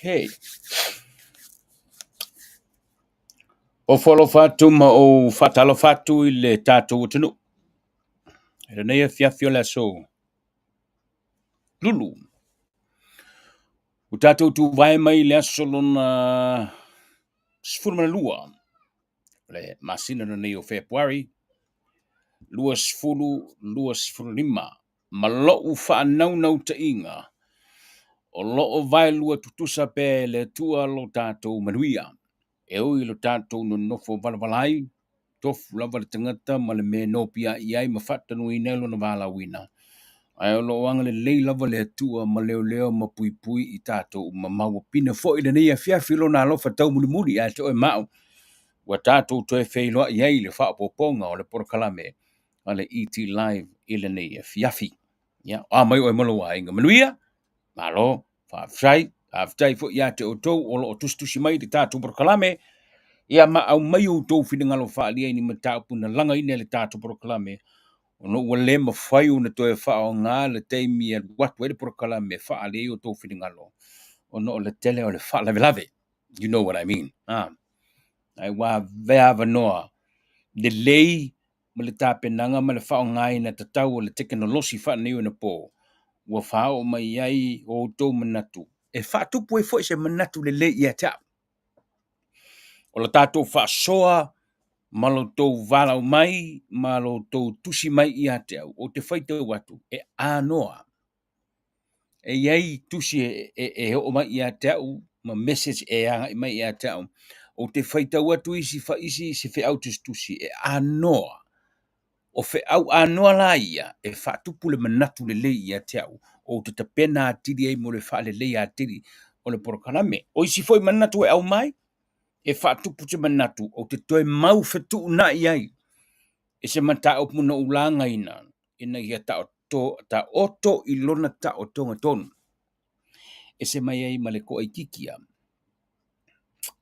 Okay. Ofo alofa atu ma ou faatalofa atu i le tatou atunuu. I lenei afiafi o le aso Lulu. Ua tatou tuvae mai i le aso lona 12 le masina lenei o Fepuari 2025 ma lou faanaunautaiga o loo vaelua tutusa pea e le Atua lo tatou manuia. E ui i lo tatou nonofo valavala ai, tofu lava le tagata ma le mea e nopiai ai ma faatanuaina ai lona valaauina. Ae o lo o agalelei lava le Atua ma leoleo ma puipui i tatou uma. Ma ua pine foi lenei afiafi lona alofa taumulimuli ia te oe ma au. Ua tatou toe feiloai ai i le faaopoopoga o le polokalame a le ET Live i lenei afiafi. Ia, o a mai oe ma lou aiga. Manuia, malo, faafetai, faafetai foi ia te outou o lo o tusitusi mai i le tatou polokalame. Ia ma aumai outou finagalo faaalia i ni mataupu na lagaina e le tatou polokalame ona ua le mafai ona toe faaaoga le taimi e alu atu ai le polokalame e faaalia ai outou finagalo ona o le tele o le faalavelave. You know what I mean. Ah. Ai ua avea avanoa lelei ma le tapenaga ma le faaaogaina tatau o le tekonolosi faaneionapo ua faaoo mai ai o outou manatu e faatupu ai foi se manatu lelei ia te au. O le tatou faasoa ma lo outou valaau mai ma lo outou tusi mai ia te au, ou te faitau atu e anoa. E i ai tusi e oo mai ia te au ma message e agai mai ia te au. Ou te faitau atu isi isi se feau tusitusi e anoa. O feau anoa la ia e faatupu le manatu lelei ia te au. Ou te tapena atili ai mo le faaleleia atili o le polokalame. O isi foi manatu e aumai, e faatupu se manatu ou te toe mau fetuunai ai i se mataupu na ou lagaina ina ia taoto i lona taotoga tonu. E se mai ai ma le toaitiiti.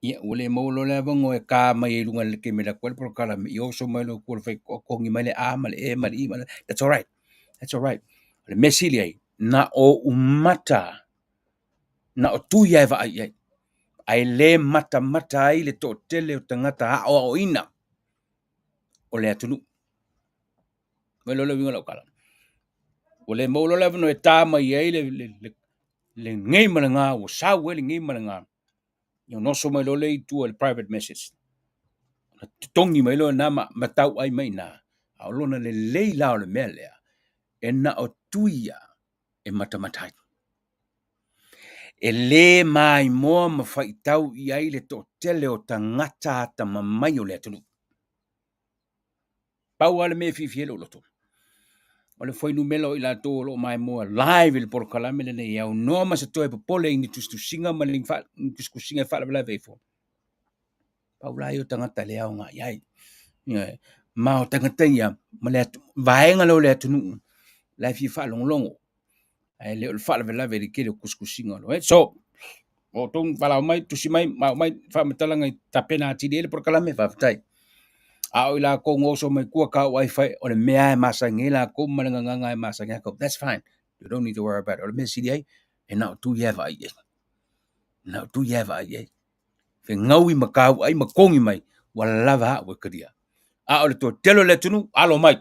Ia, ua le maua loa le avanoa e ta mai ai i luga i le taimi e alu atu ai le polokalame, ia oso mai loa i tua o le faitotoa, togi mai le A ma le E ma le I ma le... That's all right. That's all right. O le mea sili ai, na o ou mata, na o tui lava e vaai i ai, ae le matamata ai le toatele o tagata aoaoina o le atunuu. Ua iloa le uiga o lau tala. Ua le maua loa le avanoa e ta mai ai lenei ma lena, ua sau ai lenei ma lena. Ia ona oso mai loa lea i tua i le private message. Ona totogi mai loa na ma tauai mai i ina. A o lona lelei la o le mea lea, e na o tui lava e matamata ai. E le maimoa ma faitau i ai le toatele o tagata atamamai o le atunuu. Pau lava le mea e fiafia ai lou loto, o le fuainumera o i latou o lo o maimoa live i le polokalame lenei e aunoa ma se toe popole i ni tusitusiga ma ni tusitusiga e faalavelave ifo. Pau la ia o tagata e le aoga i ai. Ma o tagata ia ma le vaega lea o le atunuu la e fia faalogologo ae le o le faalavelave i le tele o tusitusiga. Right? So, o outou valaau mai, tusi mai, ma aumai faamatalaga i tapena atili ai le polokalame, faafetai. A o i latou na oso mai tua tau ai fai, o le mea e masani ai latou ma le gagana e masani ai latou. That's fine. You don't need to worry about it. O le mea sili ai, e na o tui lava e vaai i ai. Na o tui lava e vaai i ai. Fegaui ma tauai ma togi mai, ua lava au e talia. A o le toatele o le atunuu, alo mai.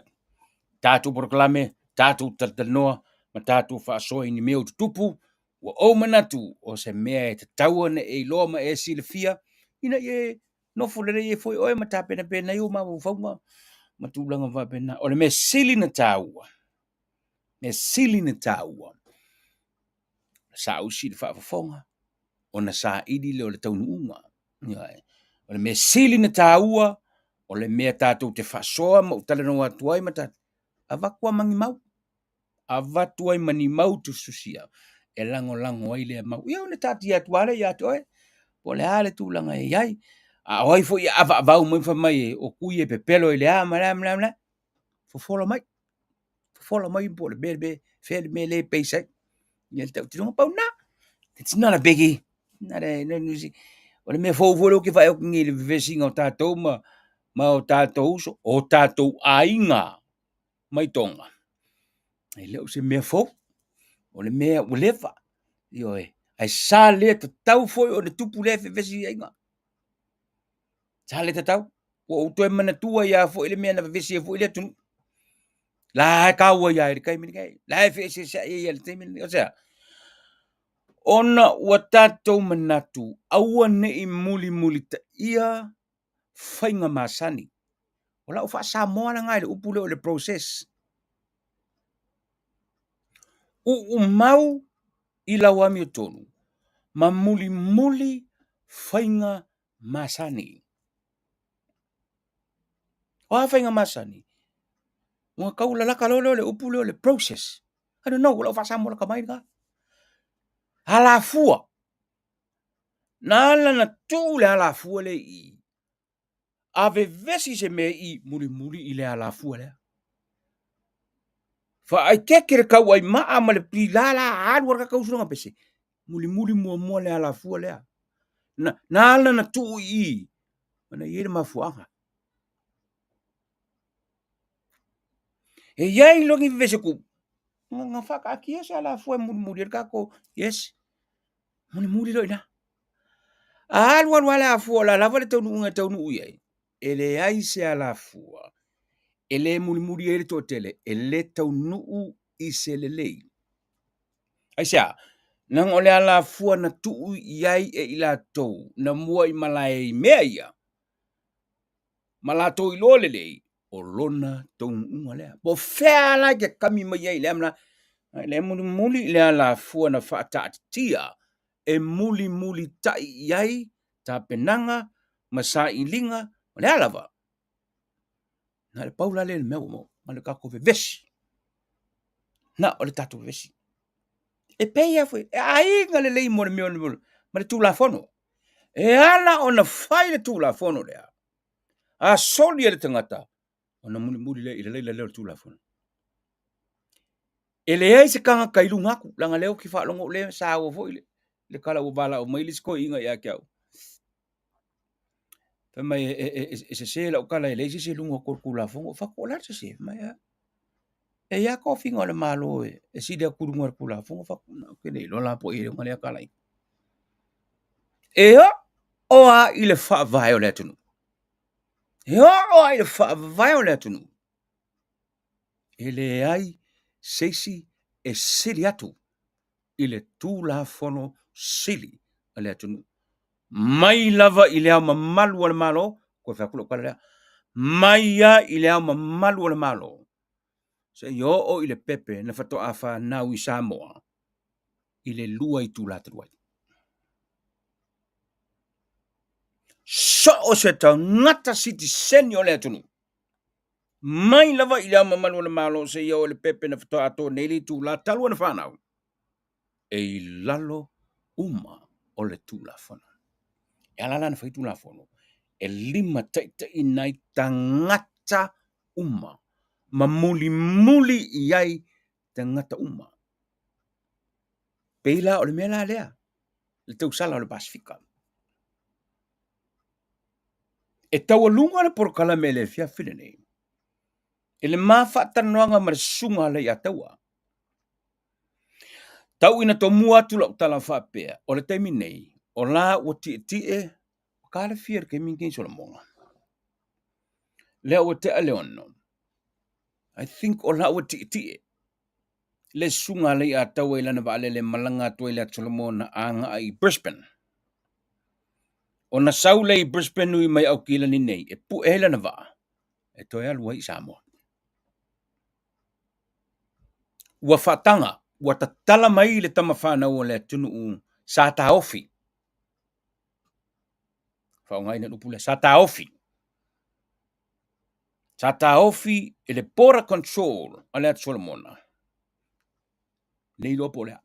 Tatou polokalame, tatou talatalanoa, ma tatou faasoa i ni mea o tutupu, ua ou manatu o se mea e tatau ona e iloa ma e silafia, ina ia e nofo lelei ai foi oe ma tapenapena ai ou mafaufauga ma tulaga faapena. O le mea sili na taua, mea sili na taua, saausi le faafofoga, ona saili lea o le taunuuga. O le mea sili na taua, o le mea tatou te faasoa ma ou talanoa atu ai ma tatou, avatu lava ma ni mau, avatu ai ma ni mau tusitusia e lagolago ai lea mau. Ia ona taatia atu lava lea ia te oe, po o le a le tulaga e i ai. A o ai foi e avaavau mai ma fai mai o tui e pepelo i le a ma le a ma le a, ma le a, fofola mai. Fofola mai po o le mea, fea le mea lea e base ai. Ia le tautinoga pau lena. It's not a biggie. Not a, no, no, o le mea fou foi lea ou te vaai atu nei i le vevesiga o tatou ma o tatou uso, o tatou aiga mai Toga. E le o se mea fou, o le mea ua leva. Ioe. Ae sa le tatau foi ona tupu lea fevesiaiga. Sa le tatau. Ua ou toe manatua ia foi le mea na vevesi ai foi le atunuu. La e kaua ia i le taimi lenei. La e feeseeseai ai i le taimi lenei. O se a? Ona ua tatou manatu aua ne i mulimulitaia faiga masani. O lau faa-Samoa lena i le upu lea o le process. Uumau i lau amiotonu ma mulimuli faiga masani. O a faiga masani? Ua tau lalata loa lea o le upu lea o le process. I don't know, o lau faa-Samoa lata mai lena. Alafua. Na ala na tuu le alafua lea i i, a vevesi se mea i i, mulimuli i le alafua lea. Faaeteete le tauaimaa ma le pila la alu a le tausu lona pese, mulimuli muamua le alafua lea. Na, na ala na tuu i i, ona e i ai le mafuaaga. E i ai loa ni vevesi e tupu, na faataatia se alafua e mulimuli ai le tatou, yes, mulimuli loa i ina. A alu alu lava le afua o le a lava le taunuuga e taunuu i ai, e leai se alafua e le mulimuli ai le toatele, e le taunuu i se lelei. Aisea? Leaga o le alafua na tuu i ai e i latou na muai malae i mea ia, ma latou iloa lelei, o lona taunuuga lea. Po o fea la e te kami mai ai i lea mea, le mulimuli i le alafua na faataatitia e mulimulitai i ai tapenaga ma sailiga, o le a lava. Na o le pau la lea o le mea ua maua, na o le tatou vevesi. Na o le tatou vevesi. E pei lava foi, e aiga lelei mo le mea ma le Tulafono. E ala ona fai le Tulafono lea, a soli e le tagata, ona mulimuli lea i le laila lea o le Tulafono. E leai se tagata i luga atu, leaga lea ou te faalogo o lea e saua foi le tala ua valaau mai le isi toeaina ia te au. Fai mai e sese lau tala e leai se isi e luga atu o le Tulafono. Ou fai atu, o le a le sese? Fai mai, a. E i ai lava tofiga o le Malo e sili atu i luga o le Tulafono. Ou fai atu, ou te le iloa la po o i ai lea tala. E oo lava i le faavae o le atunuu. E oo lava i le faavae o le atunuu, e leai se isi e sili atu i le Tulafono Sili a le atunuu. Mai lava i le Ao Mamalu o le Malo, toe fai atu lau tala lea, mai lava i le Ao Mamalu o le Malo, seia oo i le pepe na faatoa fanau i Samoa i le 2 itula talu ai. So o se tagata sitiseni o le atunuu, mai lava i le Ao Mamalu o le Malo seia oo i le pepe na faatoa atoa nei le itula talu ona fanau, e i lalo uma o le Tulafono. E ala la ona fai Tulafono, e limataitaiina ai tagata uma ma mulimuli i ai tagata uma. Pei la o le mea la lea, le tausala o le Pasefika. E taualuga le polokalame i le afiafi lenei, i le ma faatalanoaga ma le susuga a Leiataua. Tau ina tomua atu lau tala faapea, o le taimi nei, o la ua tietie, ua talafia le taimi lenei Solomona. Lea ua tea le 6. I think o la ua tietie le susuga a Leiataua i lana vaalele malaga atu ai le Atu Solomona agai i Brisbane. Ona sau lea i Brisbane ui mai Aukilani nei e pue ai lana vaa e toe alu ai i Samoa. Ua faataga, ua tatala mai le tama fanau o le atunuu sa taofi. Faaaogaina le upu lea, sa taofi. Sa taofi e le border control a le Atu Solomona. Le iloa po o le a.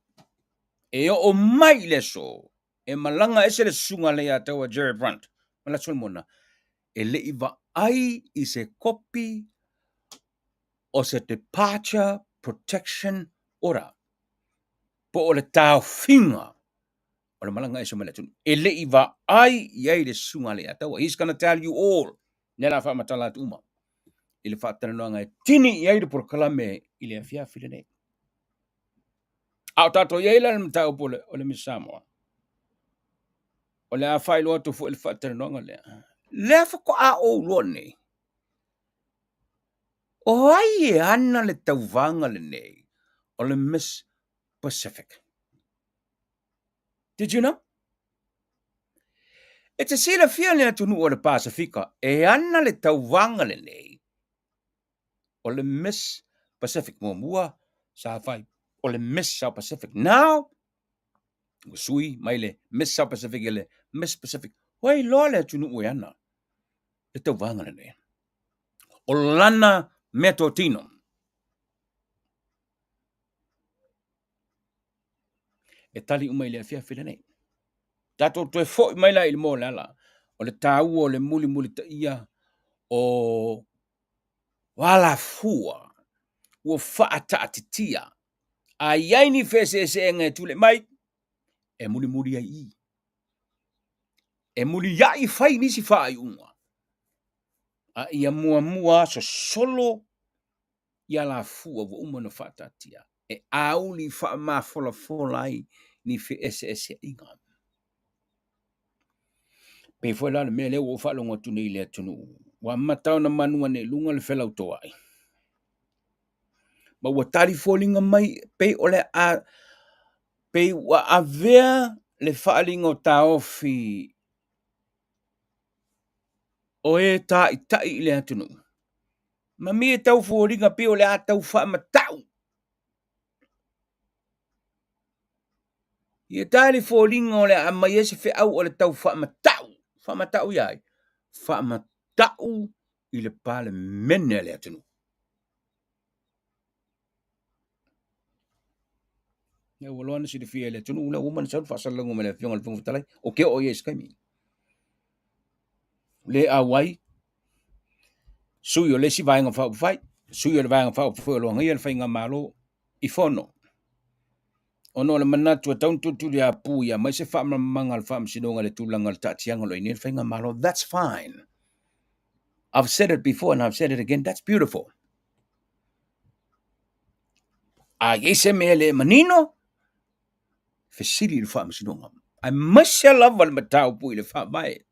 E oo mai i le aso, e malaga ese le susuga a Leiataua Jerry Brunt ma le Atu Solomona, e le i vaai i se kopi o se departure protection order, po o le taofiga o le malaga ese mai le atunuu. E le i vaai i ai le susuga a Leiataua. He's gonna tell you all. Lea la faamatala atu uma i le faatalanoaga e tini i ai le polokalame i le afiafi lenei. A o tatou i ai la le mataupu o le Miss Samoa. O le a faailoa atu foi le faatalanoaga lea. Lea faatoa ou iloa nei, o ai e ana le tauvaga lenei o le Miss Pacific? Did you know? E te silafia le atunuu o le Pasefika e ana le tauvaga lenei o le Miss Pacific. Muamua sa fai o le Miss South Pacific. Now, ua sui mai le Miss South Pacific i le Miss Pacific. Ua iloa le atunuu e ana le tauvaga lenei. O lana meatotino. E tali uma i le afiafi lenei. Tatou toe foi mai la i le moa o le ala, o le taua o le mulimulitaia o alafua ua faataatitia. A i ai ni feeseeseaiga e tulai mai, e mulimuli ai i i. E muliai fai nisi faaiuga, a ia muamua sosolo i alafua ua uma ona faataatia e auli faamafolafola ai ni feeseeseaiga. Pei foi la o le mea lea ua ou faalogo atu nei i le atunuu, ua amata ona manu ane i luga le felautoa'i, ma ua tali foliga mai pei o le a pei ua avea le faaaliga o taofi o e taitai i le atunuu, ma mea tau foliga pei o le a tau faamatau. Ia tali foliga o le a aumai ai se feau o le tau faamatau. Faamatau ia ai? Faamatau i le Palemene a le atunuu. Lea ua loa na silafia e le atunuu, lea ua uma ona sau le faasalalauga mai le Afioga i le Fofoga Fetalai, ou te oo i ai i se taimi. Le auai, sui o le isi Vaega Faaupufai, sui o le Vaega Faaupufai o lo o agaia le Faigamalo i fono. Ona o le manatu e tatau ona tulituliapu ia aumai se faamalamalamaga a le Faamasinoga i le tulaga o le taatiaga o lo o i ai nei le Faigamalo. That's fine. I've said it before and I've said it again. That's beautiful. A i ai se mea le manino, fesili i le Faamasinoga. Aemaise lava le mataupu i le Faavae.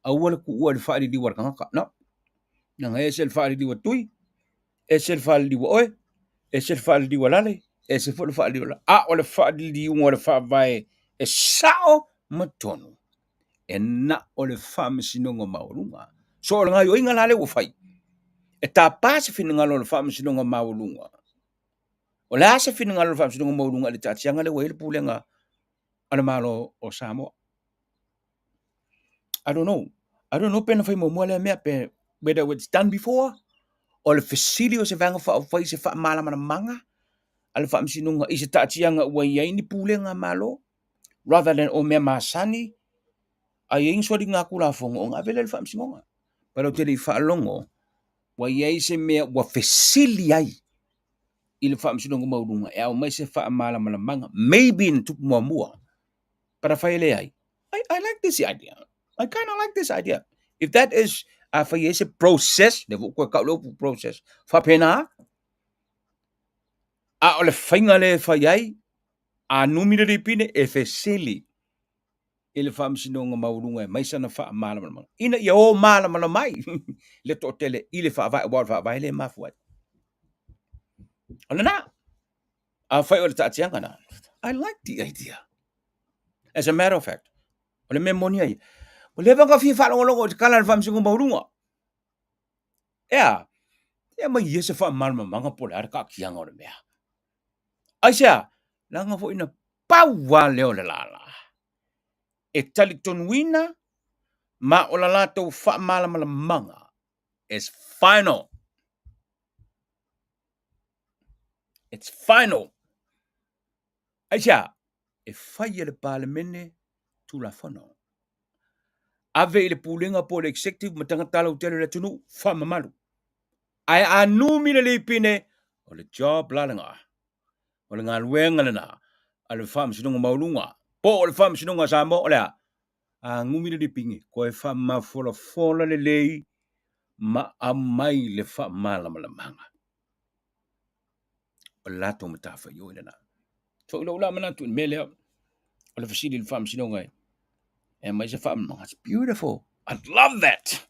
Aua le tuua i le faaliliu a le tagata. No. Leaga e ese le faaliliu a Tui, ese le faaliliu a oe, ese le faaliliu a Lale, ese foi le faaliliu a Lale. A o le faaliliuga o le Faavae e sao ma tonu, e na o le Faamasinoga Maualuga. So o le gaoioiga la lea ua fai, e tapa se finagalo o le Faamasinoga Maualuga. O le a se finagalo o le Faamasinoga Maualuga i le taatiaga lea ua i ai le Pulega a le Malo o Samoa? I don't know. I don't know pe na fai muamua lea mea pe whether it's done before o le fesili o se Vaega Faaupufai i se faamalamalamaga a le Faamasinoga i se taatiaga ua i ai ni pulega a Malo rather than o mea masani a i ai ni soliga Tulafono ona ave lea i le Faamasinoga. But ou te le i faalogo ua i ai se mea ua fesili ai i le Faamasinoga Maualuga e aumai se faamalamalamaga, maybe na tupu muamua, but afai e leai, I like this idea. I kind of like this idea. If that is, afai e i ai se process, lea foi ua toe tau le upu process, faapena, a o le faiga lea e fai ai, a numi le lipine, e fesili i le Faamasinoga Maualuga e aumai sana faamalamalamaga, ina ia o malamalama ai le toatele i le Faavae, aua o le Faavae lea e mafua ai. O lena, afai o le taatiaga lena, I like the idea. As a matter of fact, o le mea moni ai, ua leva ona fia faalogologo i se tala a le Faamasinoga Maualuga. E a? E aumai ia se faamalamalamaga po o le a le taatiaga o le mea. Aisea? Leaga foi na pau lava lea o le lala e talitonuina ma o la latou faamalamalamaga is final. It's final. Aisea? E fai e le Palemene Tulafono. Ave i le Pulega po o le Executive ma tagata lautele o le atunuu, faamamalu. Ae a numi le lipine, o le job la lena. O le galuega lena a le Faamasinoga Maualuga po o le Faamasinoga a Samoa, o le a? A numi le lipine, toe faamafolafola lelei ma aumai le faamalamalamaga. O le latou matafaioi lena. So i lou la manatu i le mea lea, o le fesili i le Faamasinoga e E aumai se faamalamalamaga. It's beautiful. I love that.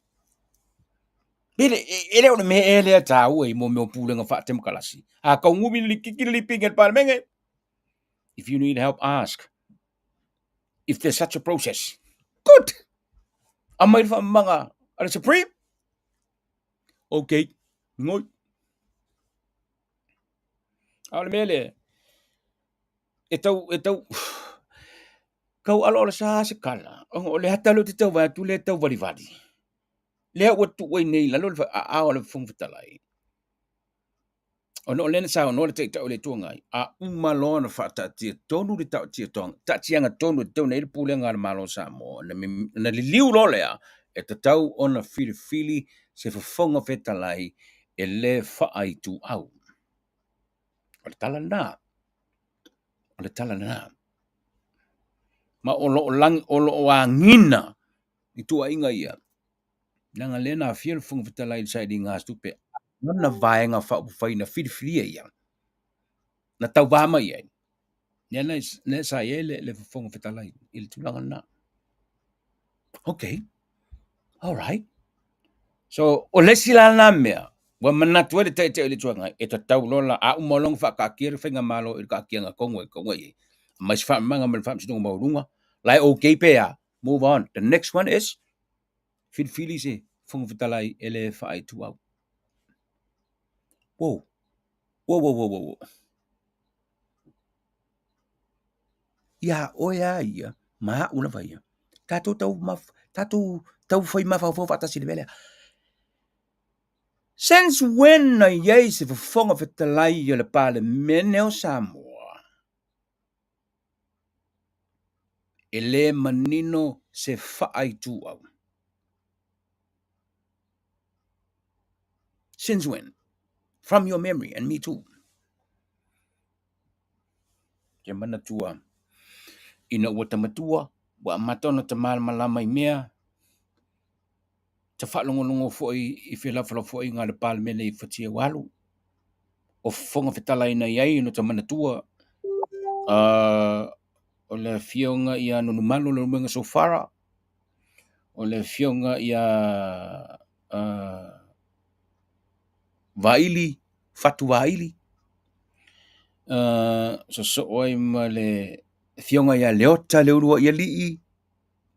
E le, e le o le mea ea lea e taua i mea o pulega faatemokarasi. A kaugumi le kiki le liping e le Palemene. If you need help, ask. If there's such a process. Good! Aumai le faamalamalamaga a le Supreme. Okay, ngoi. A o le mea lea, e tau, e tau, tau aloalo sa se tala, ona o le ata lea ou te tau vaai atu lea e tau valivali, lea ua tuu ai nei i lalo le aao a le Fofoga Fetalai, ona o lea na saunoa le Taitai o le Itu Agai, a uma loa ona faataatia tonu le taatiaga tonu e tatau ona i ai le pulega a le Malo o Samoa, ona liliu loa lea e tatau ona filifili se Fofoga Fetalai e le faaituau. O le tala lena. O le tala lena. Ma o lo o, lagi, o lo o agina i tuuaiga ia, leaga lea na afio le Fofoga Fetalai i le sailiga tupe, lana vaega faaupufai na filifilia ia, na tauva mai ai, lea na, lea sa i ai le, le Fofoga Fetalai i le tulaga lena. Okay. All right. So, o le isi la lena mea, ua manatu ai le Taitai o le Itu Agai, e tatau loa la, a uma loa ona faataatia le faigamalo i le taatiaga tonu e tatau ona i ai, aumai se faamalamalamaga mai le Faamasinoga Maualuga, la e okay pe a, move on. The next one is, filifili se Fofoga Fetalai e le faaituau. Whoa. Whoa, whoa, whoa, whoa, whoa. Iā oe a ia, ma a'u lava ia, tatou tau tatou tau fai mafaufau faatasi i le mea lea. Since when na i ai se Fofoga Fetalai o le Palemene o Samoa e le manino se faaituau? Since when? From your memory and me too. Ke manatua, ina ua ta matua, ua amata ona ta malamalama i mea, ta faalogologo foi i felafolafoaiga a le Palemene i fatia ua alu, o Fofoga Fetalai na i ai ona ta manatua, o le afioga ia Nonumalo Leulumoega Sofara, o le afioga ia Vaili, Fatu Vaili, sosoo ai ma le afioga ia Leota Leuluaialii,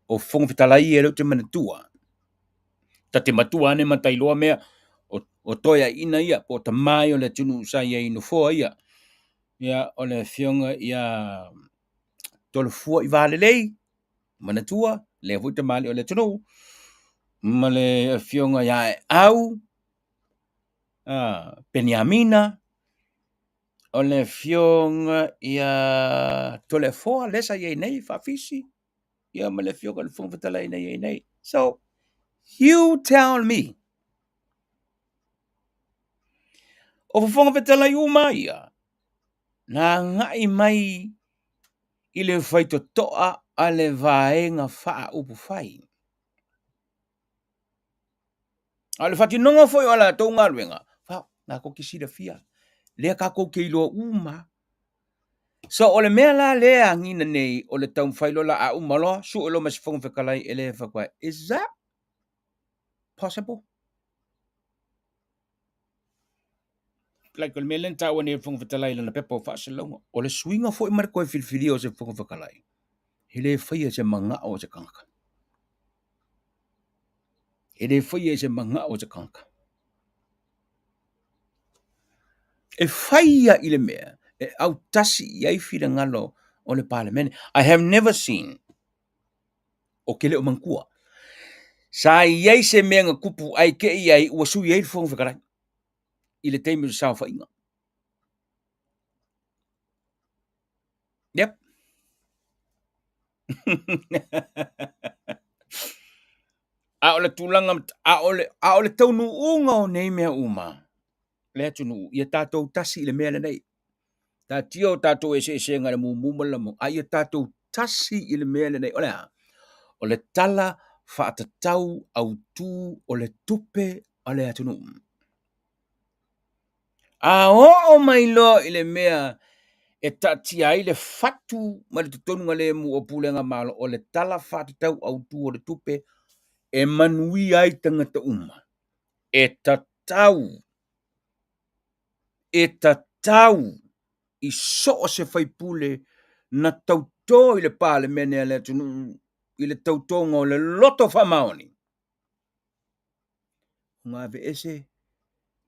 o Fofoga Fetalai ia lea ou te manatua. Ta te matua ane ma ta iloa mea o toeaiina ia po o tama ia o le atunuu sa i ai i nofoa ia. Ia, o le afioga ia Tolofua i Valelei, manatua, lea foi tamalii o le atunuu, ma le afioga ia Aeau, Peniamina, o le afioga ia Toleafoa, lea sa i ai nei Faafisi, ia ma le afioga i le Fofoga Fetalai na i ai nei. So, you tell me, o Fofoga Fetalai uma ia, na agai mai i le faitotoa a le Vaega Faaupufai. A o le faatinoga foi o a latou galuega, tatou te silafia, lea tatou te iloa uma. So o le mea la lea e agiga nei, o le taumafai loa la a uma loa, sue loa ma se Fofoga Fetalai e le faatoa. Is that possible? Like o le mea lea na taua nei e le Fofoga Fetalai i lana pepa o faasalalauga, o le suiga foi ma le toe filifilia o se Fofoga Fetalai, e le faia se manao o se tagata. E le faia i se manao o se tagata. E faia i le mea e autasi i ai finagalo o le Palemene. I have never seen, ou te le o manatua, sa i ai se mea na tupu ae te i ai ua sui ai le Fofoga Fetalai i le taimi o le saofaiga. Yep. A o le tulaga, a o le taunuuga o nei mea uma, le atunuu, ia tatou tasi i le mea lenei. Taatia o tatou eseesega i le mumu ma le lamo, a ia tatou tasi i le mea lenei. O le a? O le Tala Faatatau Autu o le Tupe a le atunuu. A oo mai loa i le mea e taatia ai le fatu ma le totonuga lemu o Pulega Malo o le Tala Faatatau Autu o le Tupe e manuia ai tagata uma. E tatau, e tatau i so o se faipule na tautō i le Palemene a le atunuu i le tautoga o le loto faamaoni ona aveese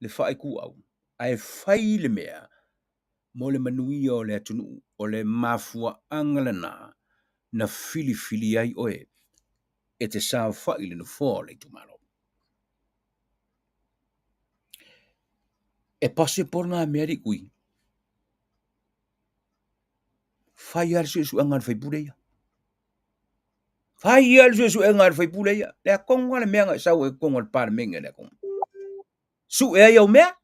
le faaituau ae fai le mea mo le manuia o le atunuu. O le mafuaaga lena na filifili ai oe e te saofai i le nofoa o le itumalo. E possible na mea alii Tui? Fai lava le suesuega a le faipule ia. Fai lava le suesuega a le faipule ia. Le a tonu lava le mea na e sau ai i totonu o le Palemene a le atunuu. Sue ai au mea?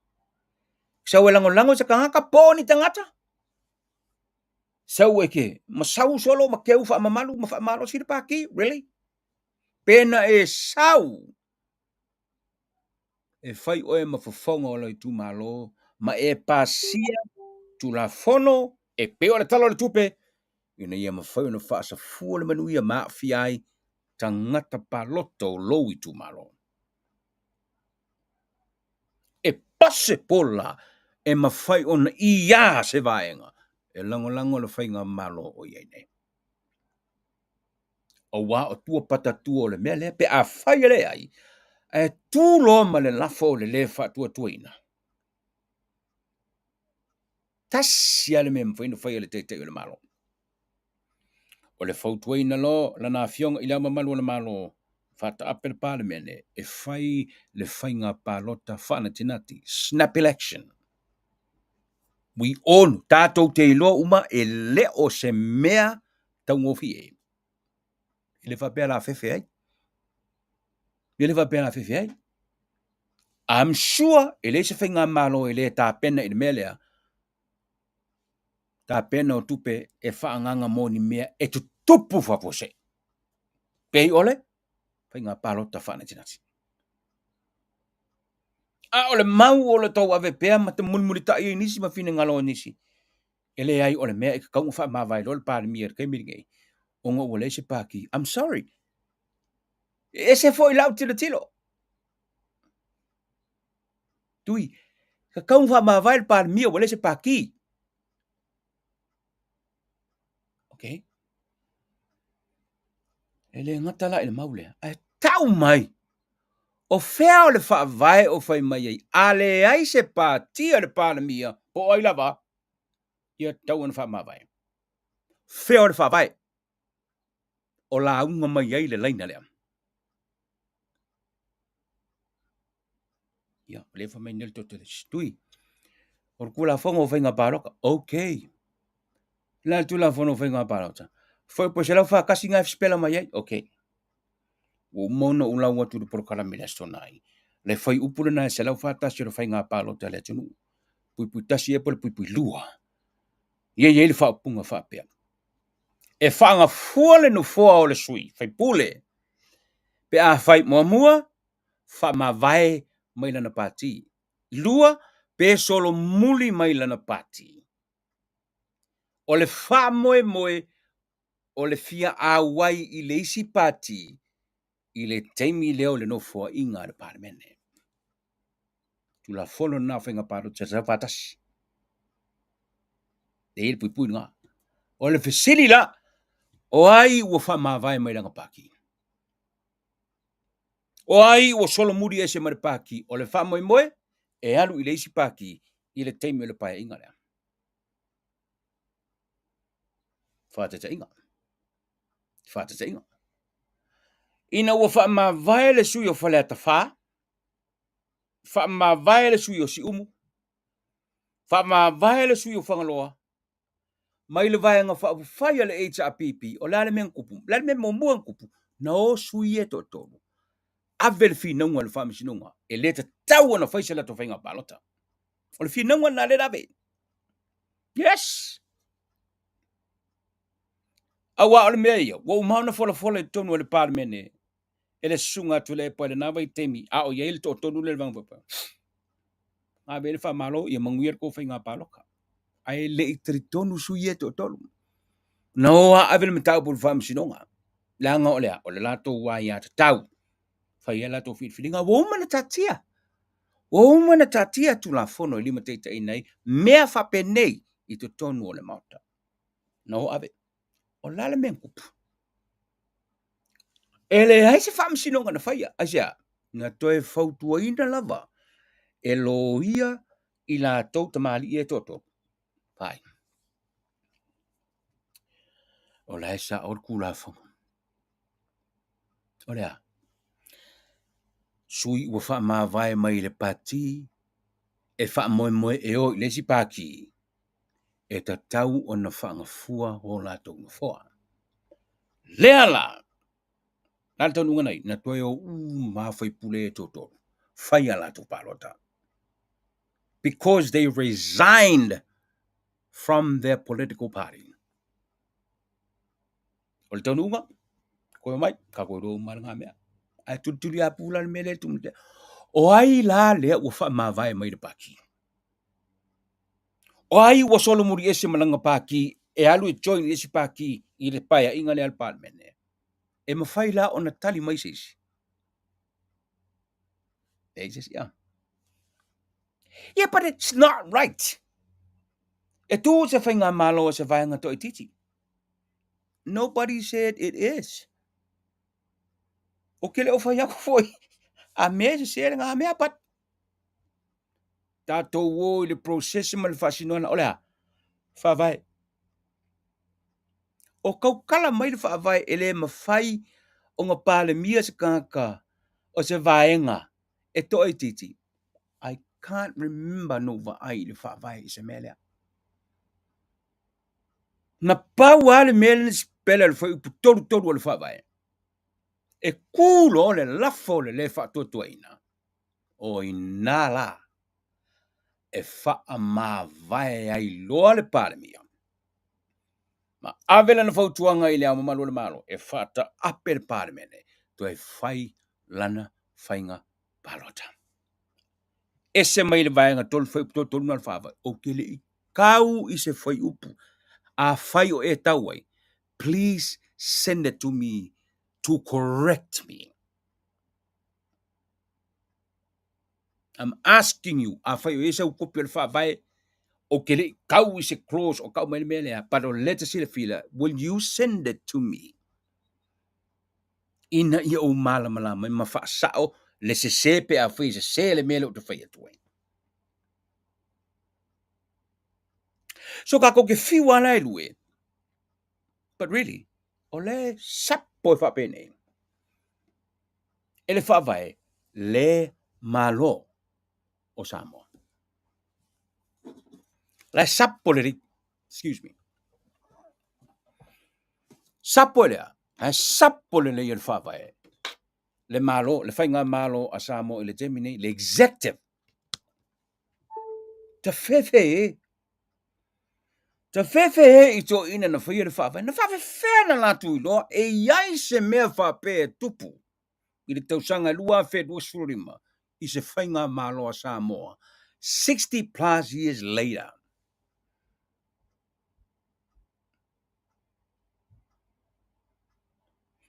Sau e lagolago se tagata po o ni tagata? Sau e ke ma sau solo ma keu faamamalu ma faamalosi le pati? Really? Pe na e sau e fai oe ma fofoga o lou itumalo ma e pasia Tulafono e pei o le Tala o le Tupe ina ia mafai ona faasafua le manuia ma aafia ai tagata palota o lou itumalo. E possible la e mafai ona ia se vaega e lagolago le faigamalo o i ai nei. Aua o tua patatua o le mea lea pe afai e leai, ae tu loa ma le lafo o le lē faatuatuaina. Tasi lava le mea e mafai ona fai e le Taitai o le Malo. O le fautuaina loa Lana Afioga i Le Ao Mamalu o le Malo, faataape le Palemene e fai le faiga palota faanatinati, snap election. We all know, tatou te iloa uma e le o se mea taugofie. E le faapea la fefe ai. E le faapea la fefe ai. I'm sure e leai se faigamalo e le tapena i le mea lea. Tapena o tupe e faaagaga mo ni mea e tutupu faafuasei. Pei o le faiga palota faanatinati. A o le mau o le tauave pea ma te mulimulitai ai nisi ma finagalo o nisi, e leai o le mea e tatau ona faamavae loa le Palemia i le taimi lenei, ona ua leai se Pati. I'm sorry. E ese foi lau tilotilo. Tui, tatau ona faamavae le Palemia ua leai se Pati. Okay. E le gata la i le mau lea, ae tau mai, o fea o le faavae o fai mai ai, a leai se pati a le Palemia, po o ai lava, ia tatau ona faamavae. Fea o le faavae o lauga mai ai le laina lea. Ia, o lea e fai mai nei le toto le tui. O le Tulafono o Faiga Palota. Okay. Le a le Tulafono o Faiga Palota? Fuaiupu 141 na e sipela mai ai. Okay. Ua uma ona ou lau atu i le polokalame i le Aso Toonai. Le fuaiupu lena e 141 o le Faiga Palota a le atunuu. Puipui tasi ea po o le puipui lua. Ia i ai le faaupuga faapea. E faagafua le nofoa o le sui faipule pe afai muamua faamavae mai lana pati. 2, pe solomuli mai lana pati. O le faamoemoe o le fia auai i le isi pati i le taimi lea o le nofoaiga a le Palemene. Tulafono lena o Faiga Palota 141. E i ai le puipui lena. O le fesili la, o ai ua faamavae mai lana pati? O ai ua solomuli ese mai le pati? O le faamoemoe e alu i le isi pati i le taimi o le paeaiga lea. Faataitaiga. Faataitaiga. Ina ua faamavae le sui o Faleata 4, faamavae le sui o Siumu, faamavae le sui o Fagaloa, mai le Vaega Faaupufai a le HRPP, o le a le mea na tupu? O le a le mea muamua na tupu? Na o sui ia e toatolu, ave le finauga i le Faamasinoga, e le tatau ona fai se latou faiga palota. O le finauga lena lea na ave. Yes! Aua o le mea ia, ua uma ona folafola i totonu o le Palemene e le susuga a Tuilaepa i lena vaitaimi, a o i ai le toatolu lea i le Vaega Faaupufai. Ave ai le faamalo, ia manuia le tou faiga palota. Ae le i talitonu sui ia e toatolu. Na o lava ave le mataupu i le faamasinoga. Leaga o le a? O le latou aiatatau. Fai ai a latou filifiliga. Ua uma ona taatia. Ua uma ona taatia Tulafono e limataitaiina ai mea faapenei i totonu o le Maota. Na o ave. O le a le mea na tupu? E leai se faamasinoga na faia. Aisea? Na toe fautuaina lava e loia i latou tamalii e toatolu. Fai. O la e sao le Tulafono. O le a? Sui ua faamavae mai le pati e faamoemoe e o i le isi pati, e tatau ona faagafua o latou nofoa. Lea la, le a le taunuuga na i ai? Na toe o uma lava sui usufono e toatolu, fai a latou palota. Because they resigned from their political party. O le taunuuga, toe omai, tatou iloa uma lava lena mea. Ae tulituli apu la le mea lea e tuu. O ai la lea ua faamavae mai le pati? O ai ua solomuli ese ma lana pati e alu e join i le isi pati i le paeaiga lea a le Palemene? E mafai la ona tali mai se isi? Leai se isi a. Yeah, but it's not right. E tu se faigamalo a se vaega toaitiiti. Nobody said it is. Ou te le o fai atu foi a mea e sese lena mea, but tatou o i le process ma le faasinoana o le a? Faavae. O tautala mai le faavae e le mafai ona palemia se tagata o se vaega e toaitiiti. I can't remember na ou vaai i le faavae i se mea lea. Na pau lava le mea lea na sipela i le fuaiupu 33 o le faavae, e tu loa le lafo o le lē faatuatuaina, o i ina la e faamavae ai loa le Palemia ma ave lana fautuaga i Le Ao Mamalu o le Malo e faataape le Palemene toe fai lana faiga palota. Ese mai le vaega 3 fuaiupu 33 na o le faavae, ou te le i tau i se fuaiupu. Afai o e tau ai, please send it to me to correct me. I'm asking you, afai o i ai sau kopi o le faavae, ou te le i tau i se clause o tau mai le mea lea, but o lea e te silafia, will you send it to me? Ina ia ou malamalama ai ma faasao le sese pe afai e sese le mea lea ou te fai atu ai. So tatou te fiu lava la e lue, but really, o lea e sapo e faapenei e le faavae le Malo o Samoa. La e sapo lelei, excuse me. Sapo e lea, la e sapo lelei e le faavae le Malo, le faigamalo a Samoa i le taimi nei, le executive. Tafefe e. Tafefe e i toeaiina na faia le faavae, na faafefea ona latou iloa e i ai se mea faapea e tupu i le tausaga 2025 i se faigamalo a Samoa 60 plus years later.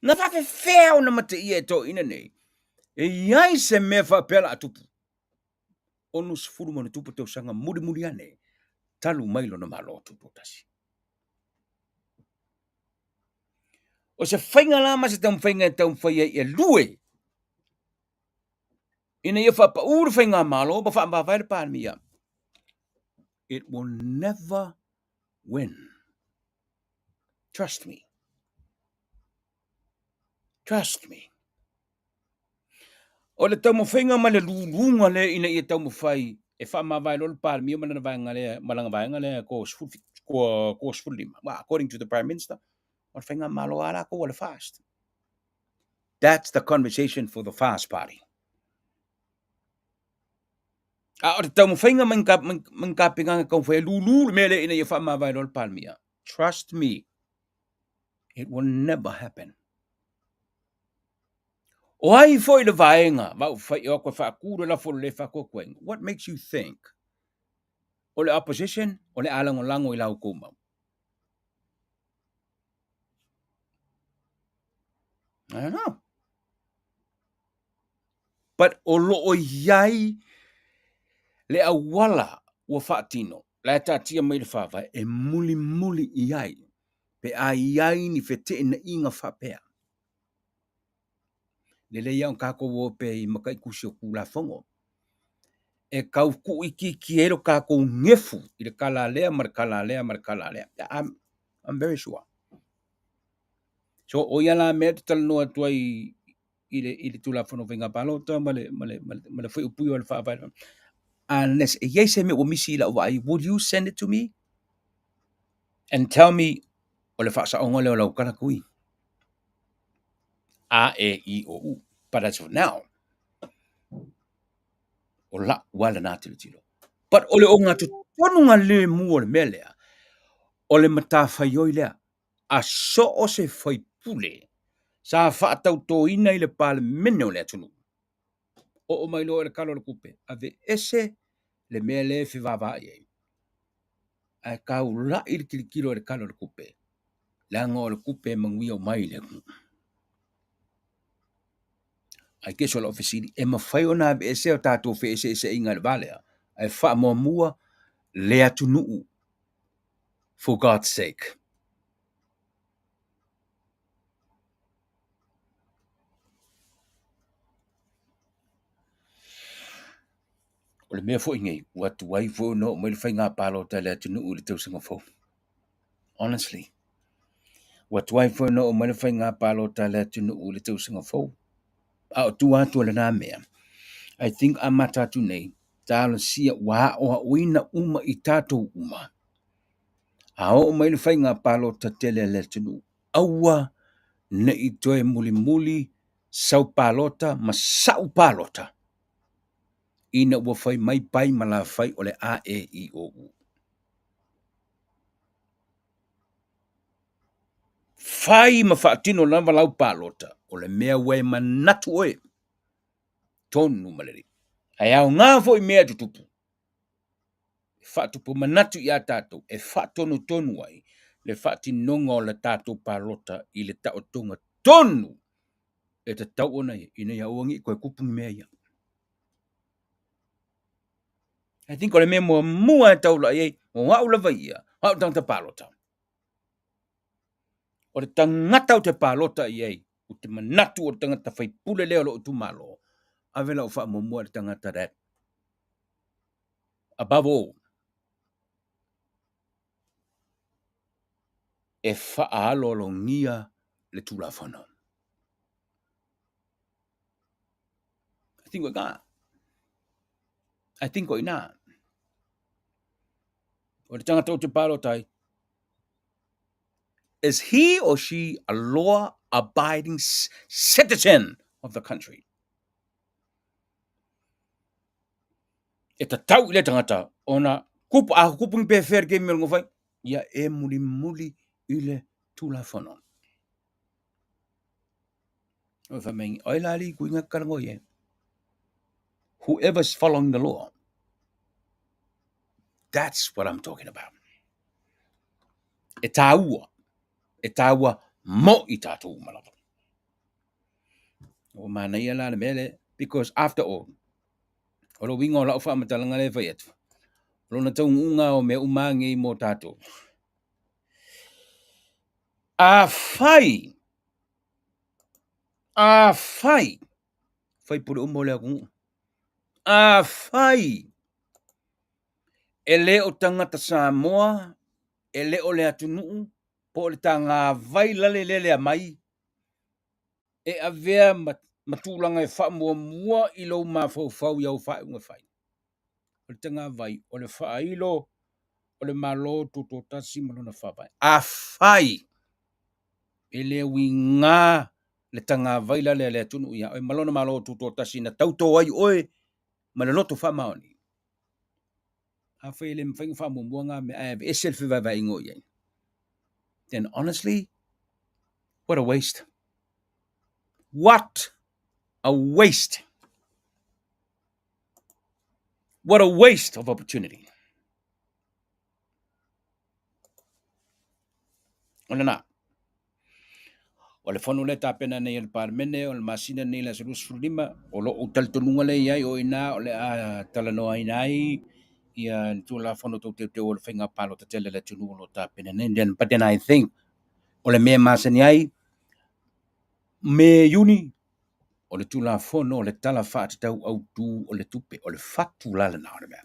Na faafefea ona mataia e toeaiina nei e i ai se mea faapea o le a tupu 60 ma ona tupu tausaga mulimuli ane talu mai lona Malo Tutoatasi. O se faiga la ma se taumafaiga e taumafai ai e lue ina ia faapaū le faigamalo ma faamavae le Palemia. It will never win. Trust me. Trust me. O le taumafaiga ma le luluga lea ina ia taumafai e faamavae loa le Palemia ma lana vaega lea, ma lana vaega lea ko 15. Well, according to the Prime Minister, o le faigamalo lava latou o le FAST. That's the conversation for the FAST party. A o le taumafaiga ma ni tapenaga e taumafai e lulu le mea lea ina ia faamavae loa le Palemia. Trust me, it will never happen. O ai foi le vaega faaupufai e o atu e faatu le lafo o le lē faatuatuaina? What makes you think O le opposition, o le a lagolago i la outou mau. I don't know. But o lo o i ai le auala ua faatino, la e taatia mai le faavae e mulimuli i ai pe a i ai ni feteenaiga faapea. Lelei lava ona tatou o pea i mataitusi o Tulafono e tau tuuitiitia ai lo tatou gefu i le tala a lea ma le tala a lea ma le tala a lea. I'm very sure. So, o ia la mea ou te talanoa atu ai i le Tulafono o Faiga Palota ma le fuaiupu o le Faavae. Unless e i ai se mea ua misi i lau vaai, would you send it to me and tell me o le faasaoga lea o lau tala Tui? A, E, I, O, U. But as for now, o lau lava lena tilotilo. But o le ogatotonuga lemu o le mea lea, o le matafaioi lea a so o se faipule sa faatautoina i le Palemene o le atunuu. Oo mai loa i le Tala o le Tupe, aveese le mea lea e fevaavaai ai, ae taulai le tilotilo i le Tala o le Tupe, leaga o le tupe e manuia uma ai le atunuu. Ae guess o lau fesili, e mafai ona aveesea o tatou feeseeseaiga i le va lea, ae faamuamua le atunuu, for God's sake. O le mea foi nei, ua tuai foi ona oo mai le faiga palota a le atunuu i le tausaga fou. Honestly, ua tuai foi ona oo mai le faiga palota a le atunuu i le tausaga fou. A o tua atu o lena mea, I think amata atu nei, talosia ua aoaoina uma i tatou uma. A oo mai le faiga palota tele a le atunuu, aua ne i toe mulimuli sau palota ma sa'u palota ina ua fai mai pai ma lafai o le A, E, I, O, U. Fai ma faatino lava lau palota, o le mea ua e manatu oe, tonu ma lelei. Ae aoga foi mea e tutupu e faatupu manatu ia tatou e faatonutonu ai le faatinoga o le tatou palota i le taotoga tonu e tatau ona i ai, ina ia aua ne i toe tupu ni mea ia. I think o le mea muamua e taulai ai, o au lava ia, o au le tagata palota. O le tagata ou te palota i ai, ou te manatu o le tagata faipule lea o lou itumalo, ave lau faamuamua i le tagata that above all e faaaloalogia le Tulafono. I think o ina. I think o ina. O le tagata ou te palota ai, is he or she a law abiding citizen of the country? E tatau i le tagata ona kupu, a kupu ni pefea le kemi o le nofai, ia e mulimuli i le Tulafono. O fai mai, oi la li kui ngā karango i e. Whoever's following the law, that's what I'm talking about. E tāua, e tāua mo i tātou uma lava. Ua manaia la le mea lea, because after all, o le uiga o lau faamatalaga lea e fai atu, o lona taunuuga o mea uma nei mo tātou. Afai, afai, faipule uma o le atunuu, afai e le o tagata Samoa, e le o le atunuu, po o le tagavai lale lea lea mai, e avea ma tulaga e faamuamua i lou mafaufau i au faaiuga fai. O le tagavai, o le faailo o le Malo Tutoatasi ma lona faavae. Afai e le uiga le tagavai lale a le atunuu ia oe ma lona Malo Tutoatasi na tauto ai oe ma le loto faamaoni, afai e le mafai ona faamuamua ngā mea ae aveese le fevaevaeaiga o i ai, then honestly, what a waste. What a waste. What a waste of opportunity. O lena. O le fono lea e tapena nei e le Palemene o le masina nei le aso 25, o lou talitonuga lea i ai o i ina o le a talanoaina ai ia le Tulafono Tau Teuteu o le Faiga Palota tele a le atunuu o lo o tapena nei. Then, but then I think o le mea e masani ai, Me, Iuni, o le Tulafono o le Tala Faatatau Autu o le Tupe, o le fatu la lena o le mea.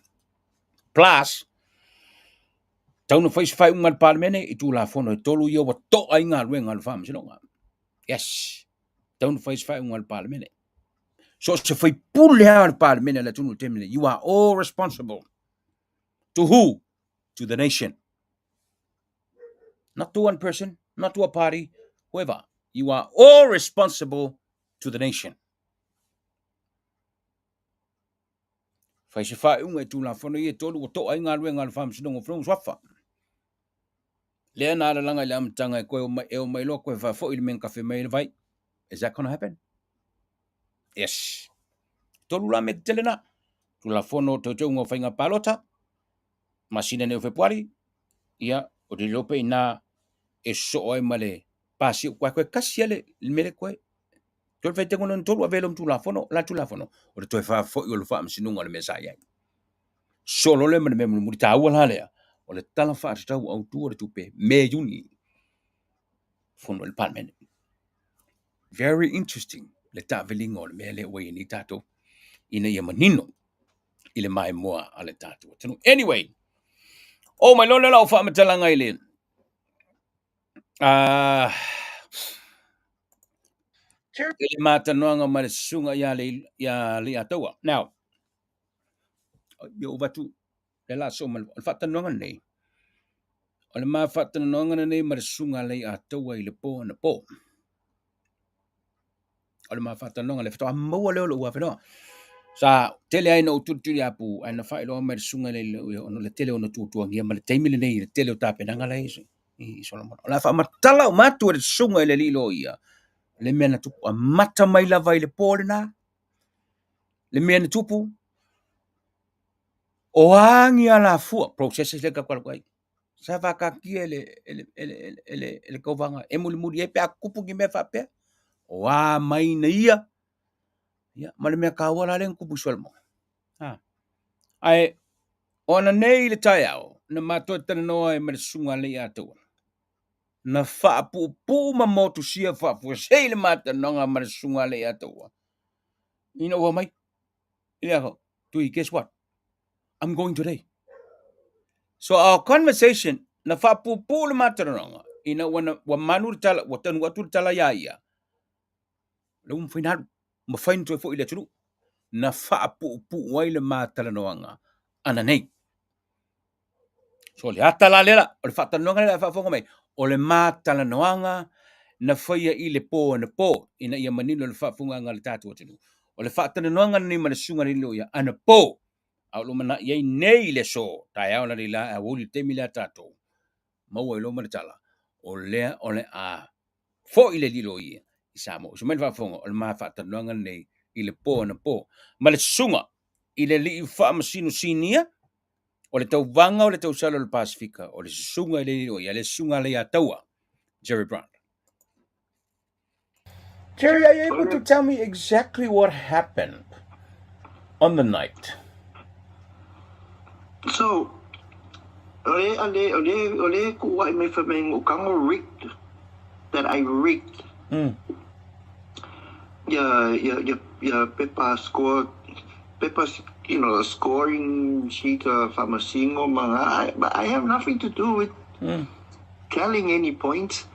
Plus, tau na fai se faaiuga a le Palemene i Tulafono e tolu ia ua to'a ai galuega a le Faamasinoga. Yes, tau na fai se faaiuga a le Palemene. So o se faipule lava o le Palemene a le atunuu i le taimi lenei, you are all responsible. To who? To the nation. Not to one person, not to a party, whoever. You are all responsible to the nation. Fai se faaiuga i Tulafono ia e tolu ua to'a ai galuega a le Faamasinoga o Fanua ma Suafa. Lea na alalaga i le amataga e koe o mai, e o mai loa koe faafoi le mea na kafe mai ai le vai. Is that gonna happen? Yes. Tolu la mea tetele na. Tulafono o Teuteuga o Faiga Palota, masina nei o Fepuari, ia, o te iloa pe inā e sosoo ai ma le pasi o koe kasi ale le mele koe. Toe faitauga lona tolu ave lom Tulafono, la Tulafono, o le toe faafoi o le faamasinoga o le mea sa i ai. Solo lea ma le mea mulimuli taua la lea, o le Tala Faatatau Autu o le Tupe, Me Iuni, fono i le Palemene. Very interesting le taaviliga o le mea lea ua i ai nei tatou, ina ia manino i le maimoa a le tatou atunuu. Anyway, oo mai loa lea lau faamatalaga i le i le matanoaga ma le susuga ia le ia Leiataua. Now, ia ou avatu le la so ma le faatanoaga lenei. O le ma faatanoaga lenei ma le susuga a Leiataua i le po anapo. O le ma faatanoaga le faatoa maua lea o lou avanoa. Sa tele ai na ou tulituliapu ae na faailoa mai le susuga le ona o le tele o ona tuatuagia ma le taimi lenei i le tele o tapenaga la i i Solomona. O le a faamatala uma atu e le susuga i le alii loia le mea na tupu amata mai lava i le po lena, le mea na tupu, o a ni alafua, processes lea tatou alu ai, sa faataatia e le, e le, e le, e le, e le tauvaga e mulimuli ai pe a tupu ni mea faapea, o a mai na ia, ia, ma le mea taua la lea na tupu i Solomona. Ha. Ae, o ananei i le taeao, na matou talanoa ai ma le susuga a Leiataua, na faapuupuu ma motusia faafuasei le matalanoaga ma le susuga a Leiataua, ina ua mai, ia, Tui, guess what? I'm going today. So our conversation, na faapuupuu le matalanoaga, ina ua, na, ua manu le tala, ua tanu atu le tala iā ia, lea ua mafai na alu, mafai na toe foi i le atunuu, na faapuupuu ai le matalanoaga ananei. So le ata la lea, o le faatalanoaga lea a faafofoga mai, o le matalanoaga na faia i le po anapo ina ia manino le faafofogaaga a le tatou atunuu. O le faatalanoaga lenei ma le susuga i le alii loia anapo, a o lo o manai ai nei i le aso, taeao la leila, a ua uli le taimi lea a tatou, maua ai loa ma le tala, o lea o le a foi le alii loia i Samoa. Uso mai le faafofoga, o le ma faatalanoaga lenei i le po anapo ma le susuga i le alii faamasino sinia o le tauvaga o le tausala o le Pasefika, o le susuga i le alii loia, le susuga a Leiataua, Jerry Brown. Jerry, are you able to tell me exactly what happened on the night? So, ole ale ole ole ku wa me fa me kango rigged that I rigged. Ya ya ya ya paper score paper scoring sheet of famasingo mga I, but I have nothing to do with telling any points.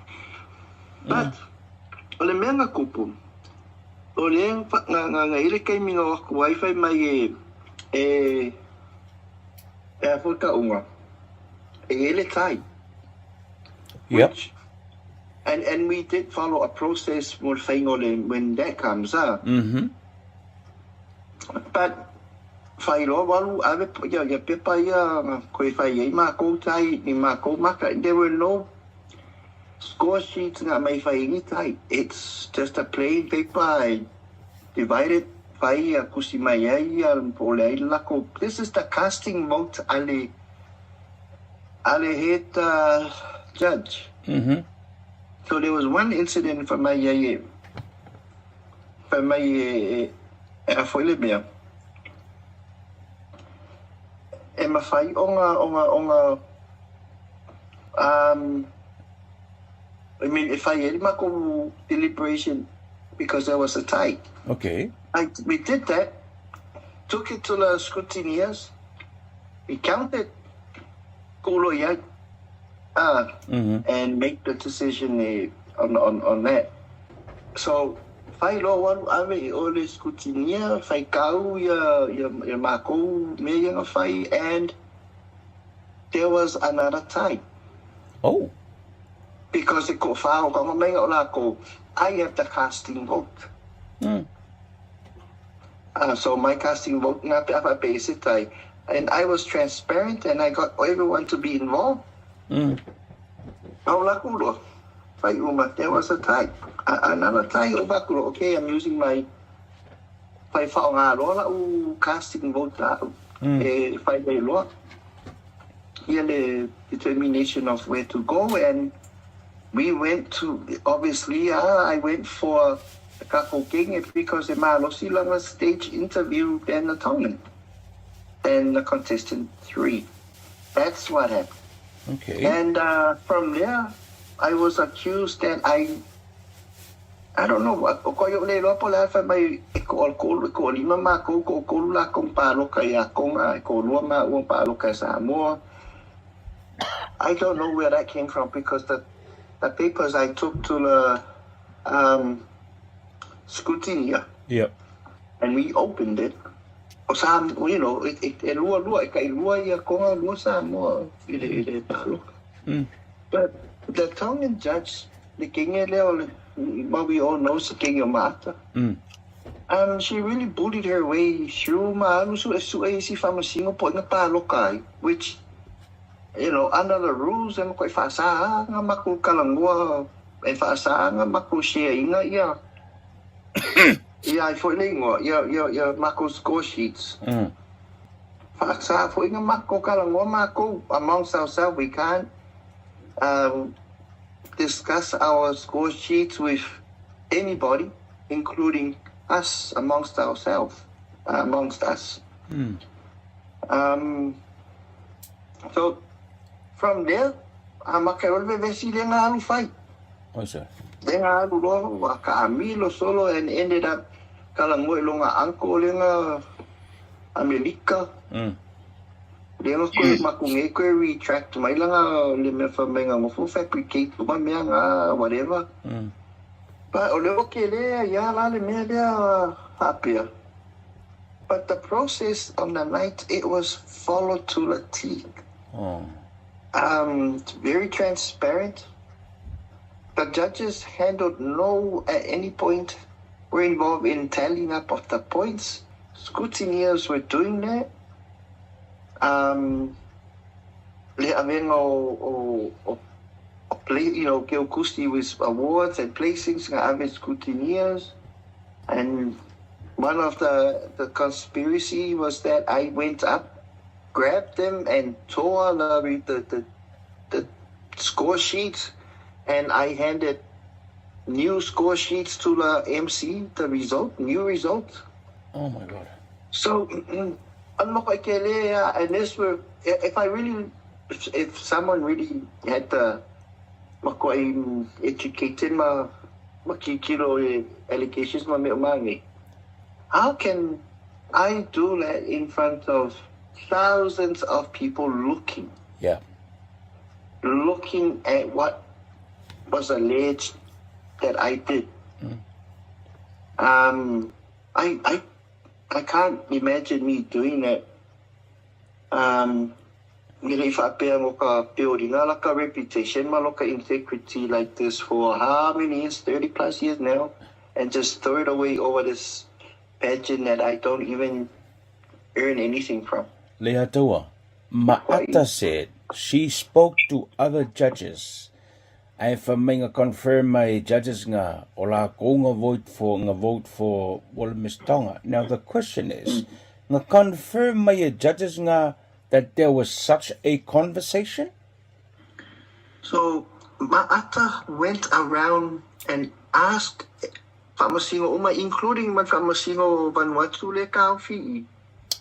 But o le mea nga kupu o le nga nga nga ile kei minga wa ku wifi mai e e e a fo ka unga e ele tai. Which, and we did follow a process mo le whainga o le when that comes up. But whailoa walu ave ia ia pepa ia koe whai ei mākou tai ni mākou maka. There were no score sheets nga mai whai ni tai. It's just a plain paper. I divided whai a kusi mai ai ia po le ai lako. This is the casting vote ale ale head judge. So there was one incident fai mai ai e, fai mai e, e a foi le mea. E mafai ona, ona, ona, I mean, e fai ai le makou deliberation because there was a tie. We did that, took it to the scrutineers, we counted kulo ia, and make the decision on that. So, fai loa ua alu ave i o le scrutineer, fai kau ia, ia, ia makou mea ia na fai, and there was another tie. Because e ko whāo ka ngā o lākou, I have the casting vote. So my casting vote ngā pe apa pe ese tai. And I was transparent and I got everyone to be involved. Au lākou loa, fai uma, there was a tie. Another tie o vakulo, okay, I'm using my fai whao ngā loa la u casting vote la e fai lei loa. Ia le determination of where to go, and we went to, obviously, I went for the Kako King because the malosi langa stage interview than the Tongan, than the contestant 3. That's what happened. And from there, I was accused that I don't know what, o ko yo le loa po la fa mai e ko ko ko lima ma ko ko ko la kong palo ka ya konga ko lua ma ua palo ka Samoa. I don't know where that came from because the papers I took to the scrutineer. And we opened it. O sa, you know, it, it, e lua lua, e kai lua ia konga lua Samoa i le palo. But the Tongan judge, the king e leo, well, we all know the king of Mata. She really bullied her way through ma alu su e su e si fama singo po nga palo kai, which, you know, under the rules and koi whaasa nga maku kalangua e whaasa nga maku share inga ia. Ia ai foi le ingoa, ia, ia, ia maku score sheets. Whaasa foi nga maku kalangua maku amongst ourselves, we can't discuss our score sheets with anybody, including us amongst ourselves, amongst us. So from there, maka o le vesi le ngā alu whai. Oh, sir. Le ngā alu loa, wa ka amilo solo and ended up kala ngoi longa anko le ngā Amerika. Le ngā koe maku nge koe retract mai langa le mea wha mai ngā ngofu fabricate uma mea ngā whatever. But o le oke lea, ia la le mea lea hapea. But the process on the night, it was followed to the T. It's very transparent. The judges handled no, at any point, were involved in tallying up of the points. Scrutineers were doing that. Le avenga o, o, o, o play, you know, ke o kusti with awards and placings, nga ave scrutineers. And one of the conspiracy was that I went up, grabbed them and tore the score sheets, and I handed new score sheets to the MC, the result, new result. Oh my God. So, ano ko ikele, and this were, if I really, if someone really had the makoy educated ma makikilo allegations ma me umangi, how can I do that in front of thousands of people looking? Looking at what was alleged that I did. I can't imagine me doing that. If I pay ka building like a reputation, my local integrity like this for how many years, 30 plus years now, and just throw it away over this pageant that I don't even earn anything from. Leiataua, Ma'ata said she spoke to other judges. I fa mai nga confirm my judges nga o la ko nga vote for nga vote for Miss Tonga. Now the question is, nga confirm my judges nga that there was such a conversation? So Ma'ata went around and asked Faamasino uma, including ma Faamasino Vanuatu le Kaufi'i.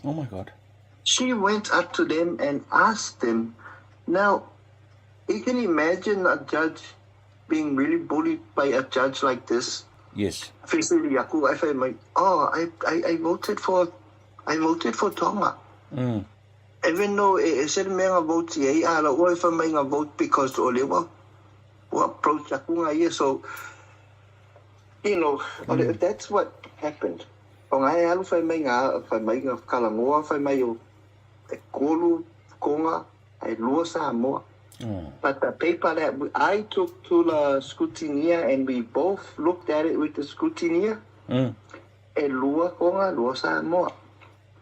Oh my God. She went up to them and asked them. Now, you can imagine a judge being really bullied by a judge like this. Yes. Fesili aku ai fai mai, oh, I voted for Tonga. Even though e se le mea nga vote i ai, a la ua e fai mai nga vote because o le ua approach aku nga ia. So, that's what happened. O ngai alu fai mai nga, fai mai nga kalangoa, fai mai o e kolu konga, ai lua Samoa. But the paper that I took to the scrutineer and we both looked at it with the scrutineer, e lua konga, lua Samoa.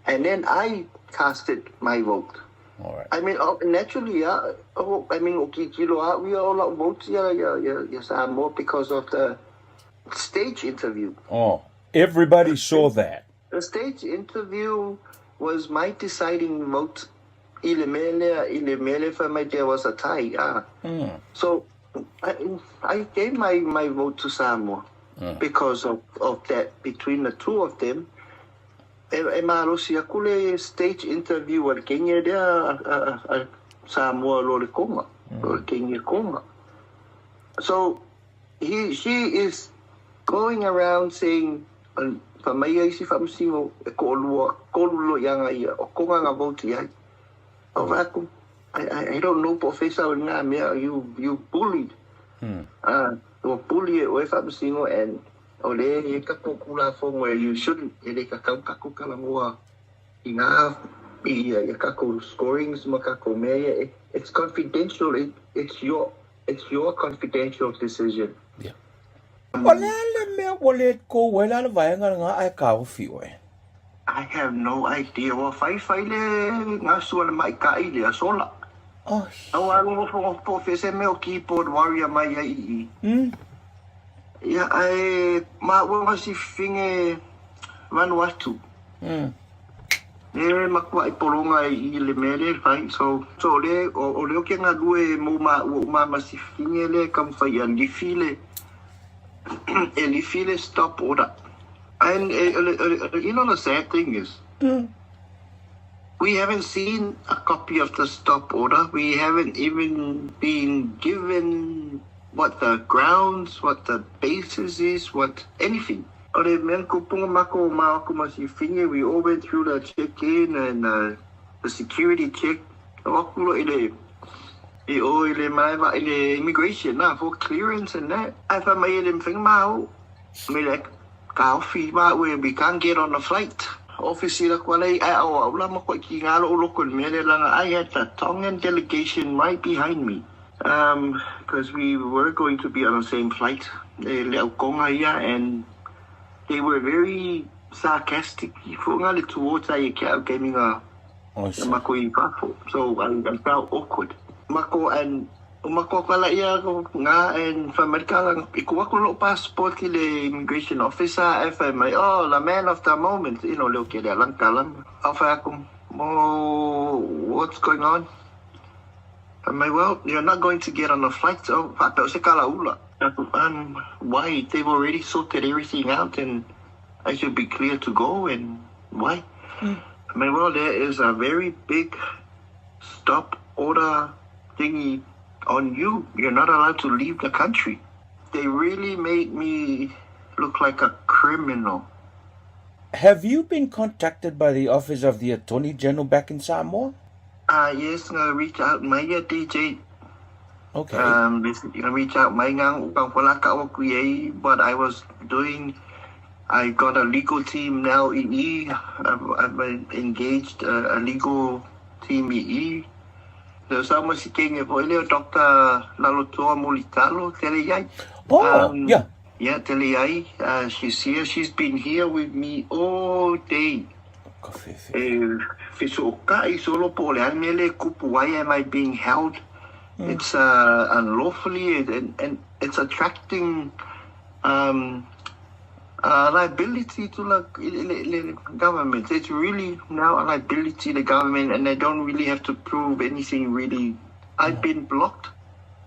And then I casted my vote. All right. I mean, naturally, yeah. Oh, I mean, okay, kilo, we all vote yeah, Samoa because of the stage interview. Oh, everybody saw that. The stage interview was my deciding vote. Ile mele for my there was a tie. So I gave my vote to Samoa because of that. Between the two of them, e malosi aku le stage interview al Kenya dea Samoa lo le konga, lo le Kenya konga. So she is going around saying, fa mai ai si faamasino e ko'olua kolu lo'iaga ia o koga ga vote ai. O vaku, I don't know po fesa o ngā mea, you bullied. Ua bully e oe faamasino and o le e kako kula fongo e you shouldn't, e le kakau kako kalamoa i ngā i kako scorings ma kako mea ia. It's confidential, it's your confidential decision. Yeah. O le ale mea ua le kou ai la le vaega ngā ai kao whio e. I have no idea. Ua whai whai le ngā sua le mai ka i le asola. Oh. Au alu ngo po fese me o keyboard warrior mai ai i. Ia ai ma ua masi finge Vanuatu. E makua i poronga i le mele whai. So le o le o ke ngā lue mō ma ua uma masi finge le kam whai a lifi le e lifi le stop order. And you know the sad thing is, we haven't seen a copy of the stop order. We haven't even been given what the grounds, what the basis is, what anything. We all went through the check-in and the security check. Immigration for clearance and that. I we can't get on the flight. Officer, I had the Tongan delegation right behind me. Because we were going to be on the same flight. And they were very sarcastic towards So I felt awkward. Mako and Mako kala ia nga and fa ikuaku passport ki le immigration officer FMA. Oh, the man of the moment, you know, le ke le langkalam. Mo, what's going on? Well, you're not going to get on the flight, so why? They've already sorted everything out and I should be clear to go, and why? I mean, well, there is a very big stop order thingy on you. You're not allowed to leave the country. They really made me look like a criminal. Have you been contacted by the Office of the Attorney General back in Samoa? Yes, I'm gonna reach out my DJ. Okay. Basically, reach out my what I was doing. I got a legal team now. EE. I've engaged a legal team. EE. There's someone seeking Dr. Lalotoa Mulitalo Teleyai. Oh, yeah. Yeah, Teleyai. She's here. She's been here with me all day. Why am I being held? It's unlawfully and it's attracting liability to the government. It's really now a liability to the government, and they don't really have to prove anything really. I've been blocked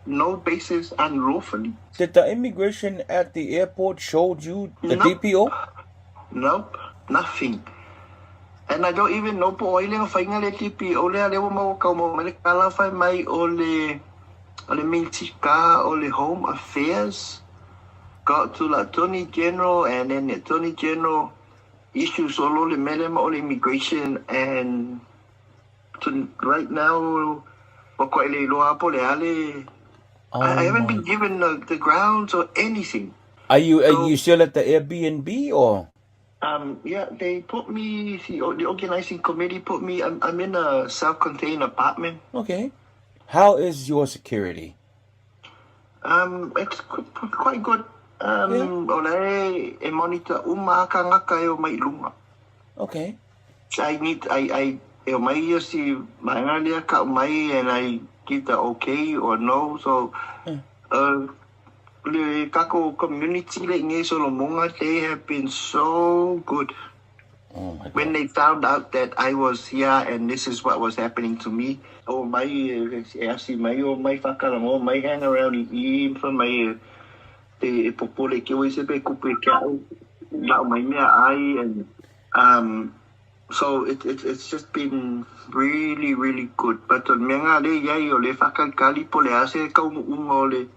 no basis unlawfully. Did the immigration at the airport showed you the Nope. DPO? Nope, nothing. And I don't even know po o ai le faiga le DPO lea le ua maua kau mau mai le kala fai mai o le Minisita o le Home Affairs got to the Attorney General, and then the Attorney General issue solo le mele ma o le immigration, and to right now wa ko ele iloa po le ale. Oh I haven't my. been given the grounds or anything. Are So you still at the Airbnb or? Yeah, they put me, the organizing committee put me, I'm in a self-contained apartment. Okay. How is your security? It's quite good. Yeah. O le e monitor uma kānaka e o mai lunga. I need, I, e o mai ia si maenga lea ka o mai, and I get the okay or no. So, le kako community le nge Solomonga, they have been so good. Oh my When God. they found out that I was here and this is what was happening to me, o mai e asi mai o mai whakarango, mai hang around i i fa mai te e popole ke o se pe kupe kia au lau mai mea ai, and so it's just been really, really good. But o mea ngā le iai o le whakalikali po le ase kau unga o le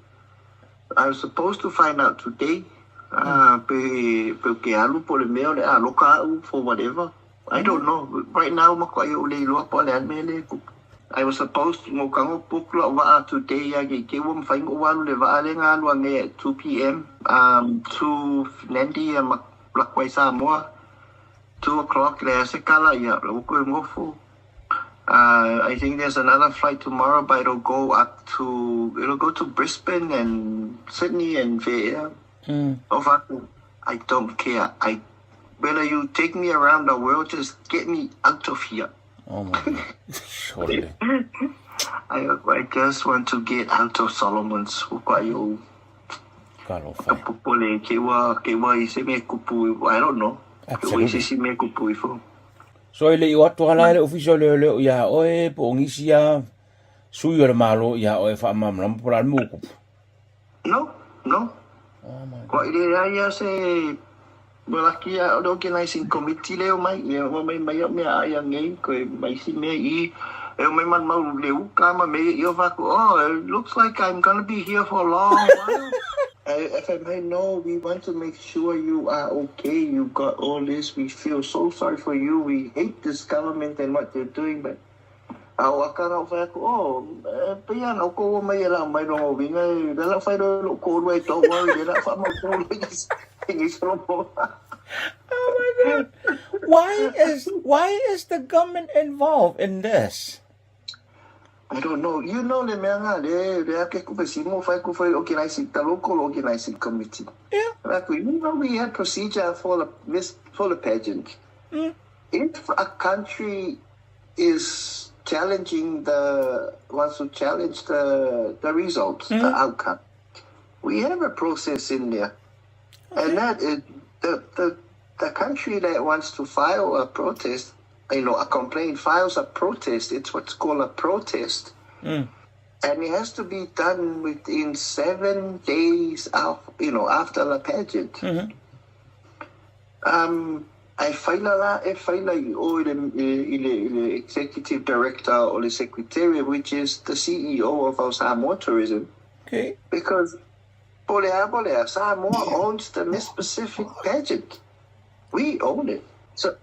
I was supposed to find out today, pe ke alu po le mea o le a loka au for whatever. I don't know. Right now, ma ko ai o le iloa po le ane le kupu. I was supposed to ngo kango pukla wa today ya ke ke wo mfai ngo walu le va le nga lu nge at 2 p.m. To Nandi ya ma la Samoa 2 o'clock le ase kala ya lo ko ngofu. I think there's another flight tomorrow, but it'll go to Brisbane and Sydney and Fair. Oh, I don't care. I whether you take me around the world, just get me out of here. Oh my God. Surely. I just want to get out of Solomons. Kwa yo Talofa. popole ke wa ise me kupu. I don't know. Ke wa ise Absolutely. si me kupu ifo. So ile i watu ala le ofisa le le ia oe po ngisi ya sui o le malo ia oe fa mam po la mu kupu. No. Oh my Kwa God. ile ia se Wala kia o organizing committee leo mai ia o mai mai o mea ai ngei ko mai si me i e o mai man mau le uka ma me i o vaku, "Oh, it looks like I'm gonna be here for a long while." If I may know, we want to make sure you are okay. You got all this. We feel so sorry for you. We hate this government and what they're doing, but au aka ngau whai aku, oh, pe ia ngau ko mai e la mai no winga, le la whai ro ko rua, don't worry, le la wha mau ko rua i solo. Oh my God. Why is the government involved in this? I don't know. You know le mea ngā le ake ku simo whai ku whai organizing, the local organizing committee. Like, we had procedure for the this for the pageant. If a country is challenging the wants to challenge the results, the outcome, we have a process in there. And that is the country that wants to file a protest, a complaint, files a protest. It's what's called a protest. And it has to be done within 7 days of, after the pageant. E faila la, e faila i o i le executive director or the secretary, which is the CEO of our Samoa Tourism, because Polea Polea, Samoa owns the Miss Pacific pageant. We own it. So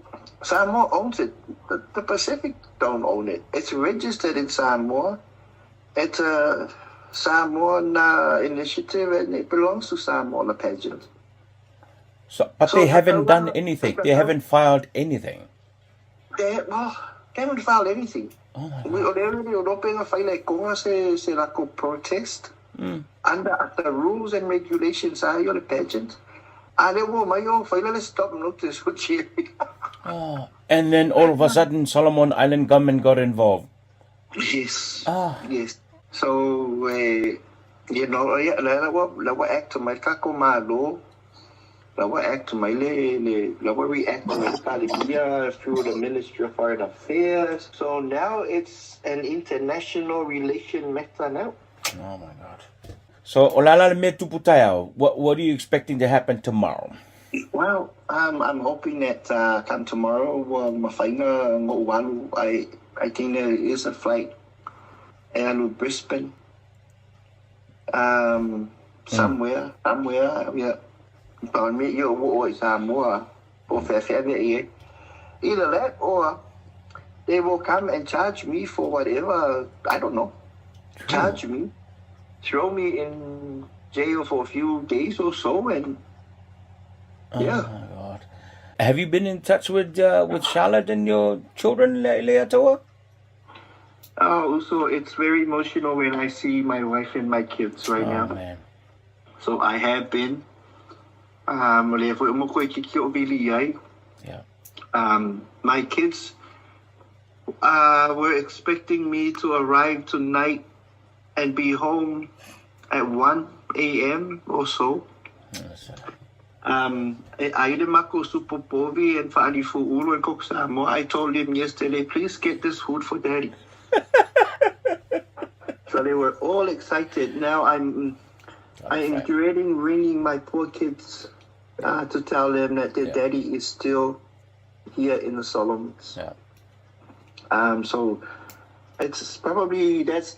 Samoa owns it. The Pacific don't own it. It's registered in Samoa. It's a Samoan initiative, and it belongs to Samoa, the pageant. So, but So they the haven't done anything. They haven't filed anything. Well, they haven't filed anything. Oh my We God. already open a file like konga se lako protest under the rules and regulations are your pageant. And it will my own file stop notice which Oh. And then all of a sudden, Solomon Island government got involved. Yes. Ah. Yes. So yeah, la wa la wa act mai ka ko malo la wa act mai le la wa react mai ka le through the Ministry of Foreign Affairs. So now it's an international relation matter now. Oh my God. So, o le a la le mea tupu taeao? What are you expecting to happen tomorrow? Well, I'm hoping that come tomorrow, ua mafai ona ou alu. I think there is a flight e alu Brisbane. Somewhere, somewhere, yeah. Pa me i o o i Samoa, o whea mea i e. Either that or they will come and charge me for whatever, I don't know. Charge me, throw me in jail for a few days or so, and yeah. Oh my God. Have you been in touch with Charlotte and your children, Leiataua? Oh, so it's very emotional when I see my wife and my kids right Oh, now. man. So I have been. Le foi mo koe ki o vili ai. Yeah. My kids were expecting me to arrive tonight and be home at 1 a.m. or so. Yes. E ai le mako supo povi and fa'ali fu'ulu and cook Samoa. I told him yesterday, please get this food for daddy. So they were all excited. Now I am dreading ringing my poor kids to tell them that their daddy is still here in the Solomons. Yeah. So it's probably that's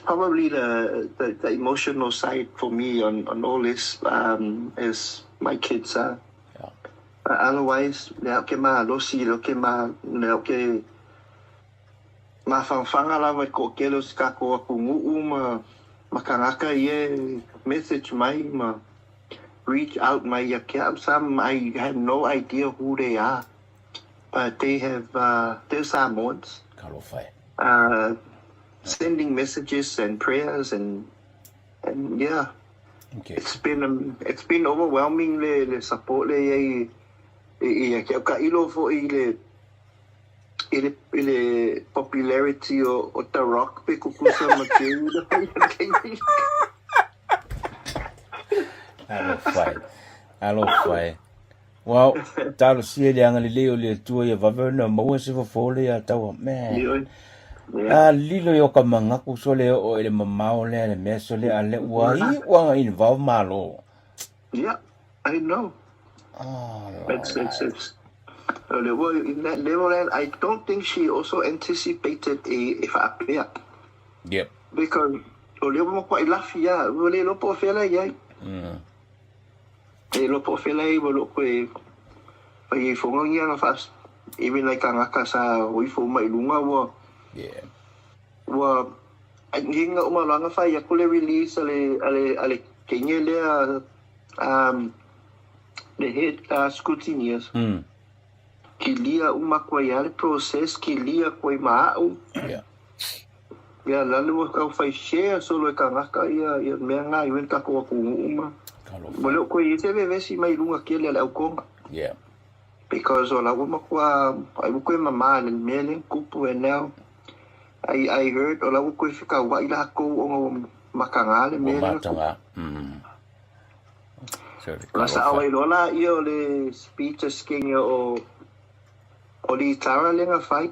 probably the emotional side for me on all this, is my kids. Yeah. Otherwise, lea ke malosi, lea ke ma, lea ke mafangafanga lava i toatele o si tatou atunuu ma tagata ia message mai ma reach out mai ia te au. Some I have no idea who they are, but they're Samoans. Talofa e. Sending messages and prayers and yeah. It's been overwhelming le support le i i i ke ka ilo fo i le popularity o The Rock pe kukusa ma te. Talofa e. Talofa e. Well, talosia le agalelei o le Atua ia vave ona maua se fofo le ia taua. Man. Yeah. A lilo i o ka mangaku so le o i le mamao lea le mea so le a le ua i ua involve malo. Yeah, I know. Oh, It's well, in that level, and I don't think she also anticipated a faapea. Because o le mo kwa ilafi ya, o le lopo fela ya. E lopo fela i mo ko e pa i fonga ngia na fas. Even like ngaka sa o i fo mai lunga ua ua ai nginga uma langa fa ya kule release ale kenye le the head scrutineers. Kilia uma koa ia le process kilia koa i maau. Ia lale ua kau fai share solo e kangaka ia mea ngā i wen kako aku uma. Talofa. Mo leo koe i te vevesi mai lunga kele le au konga. Because o la uma kua, ai koe mama le mea le kupu e now. I heard o la ua koe whika wai la kou o ngā makanga le Ua mea le kupu. matanga. So, La sa talofa. awai lola ia o le speech a skinga o li tara lenga fai.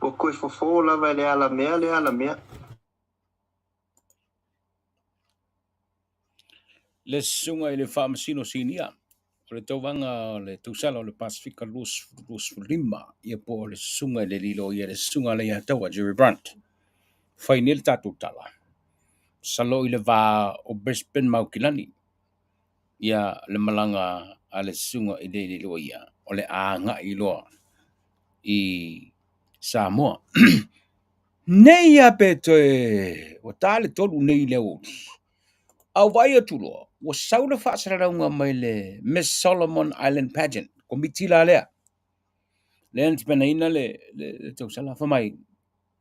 O koe fofo lava le ala mea le ala mea. Le susuga i le Faamasino Sinia o le tauvaga o le tausala o le Pasefika 2025 ia po o le susuga i le lilo ia le susuga le Leiataua Jerry Brunt. Fai nei le tatou tala. Salo i le va o Brisbane ma Aukilani. Ia le malaga a le susuga i le lilo ia o le agai loa i Samoa. Nei ia pe toe ua ta le 3 nei le aoauli. Au vai atu loa, ua sau le faasalalauga mai le Miss Solomon Island Pageant, komiti la lea. Lea na tapenaina le tausala fa mai.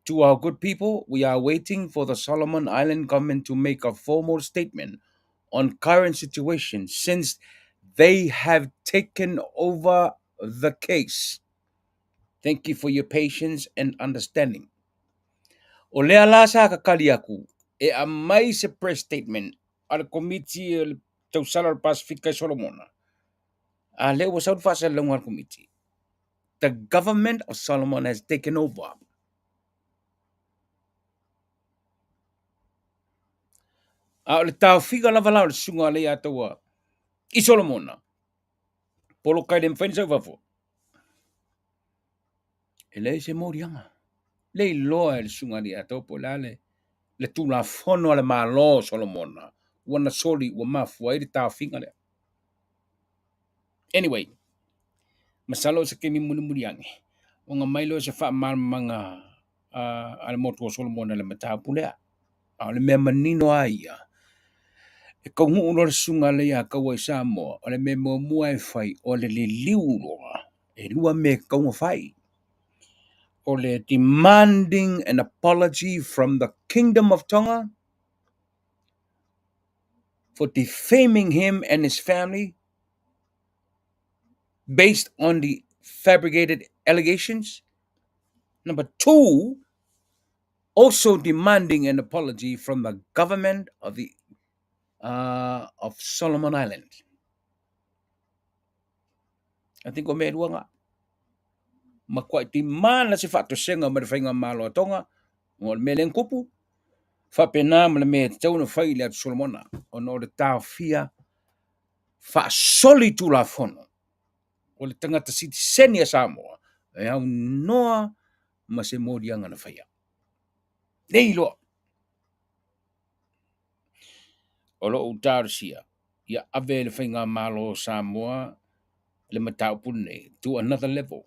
To our good people, we are waiting for the Solomon Island government to make a formal statement on current situation since they have taken over the case. Thank you for your patience and understanding. O lea la sa kakali aku, e aumai se press statement a le komiti o le tausala o le Pasefika i Solomona. A lea ua sau le faasalalauga a le komiti. The government of Solomon has taken over. A o le taofiga lava la o le susuga a Leiataua i Solomona, poloka e le mafai ona sau i fafo. E leai se moliaga. Le iloa e le susuga a Leiataua po o le a le Tulafono a le Malo o Solomona ua na soli ua mafua ai le taofiga lea. Anyway, masalo o se taimi mulimuli ane, ona aumai lea o se faamalamalamaga a le motu o Solomona i le mataupu lea. A o le mea manino lava ia, e taunuu loa le susuga a Leiataua i Samoa, o le mea muamua e fai, o le liliu loa, e lua mea e tatau ona fai. O le demanding an apology from the Kingdom of Tonga for defaming him and his family based on the fabricated allegations. Number two, also demanding an apology from the government of the of Solomon Island. I think o mea e lua na. Matuai demand se faatosega mai le faigamalo a Tonga, o le mea lea na tupu, faapena ma le mea e tatau ona fai i le atu Solomona, ona o le taofia faasoli Tulafono o le tagata sitiseni a Samoa e aunoa ma se moliaga na faia. Le iloa. O lou talosia, ia ave le faigamalo o Samoa le mataupu lenei to another level.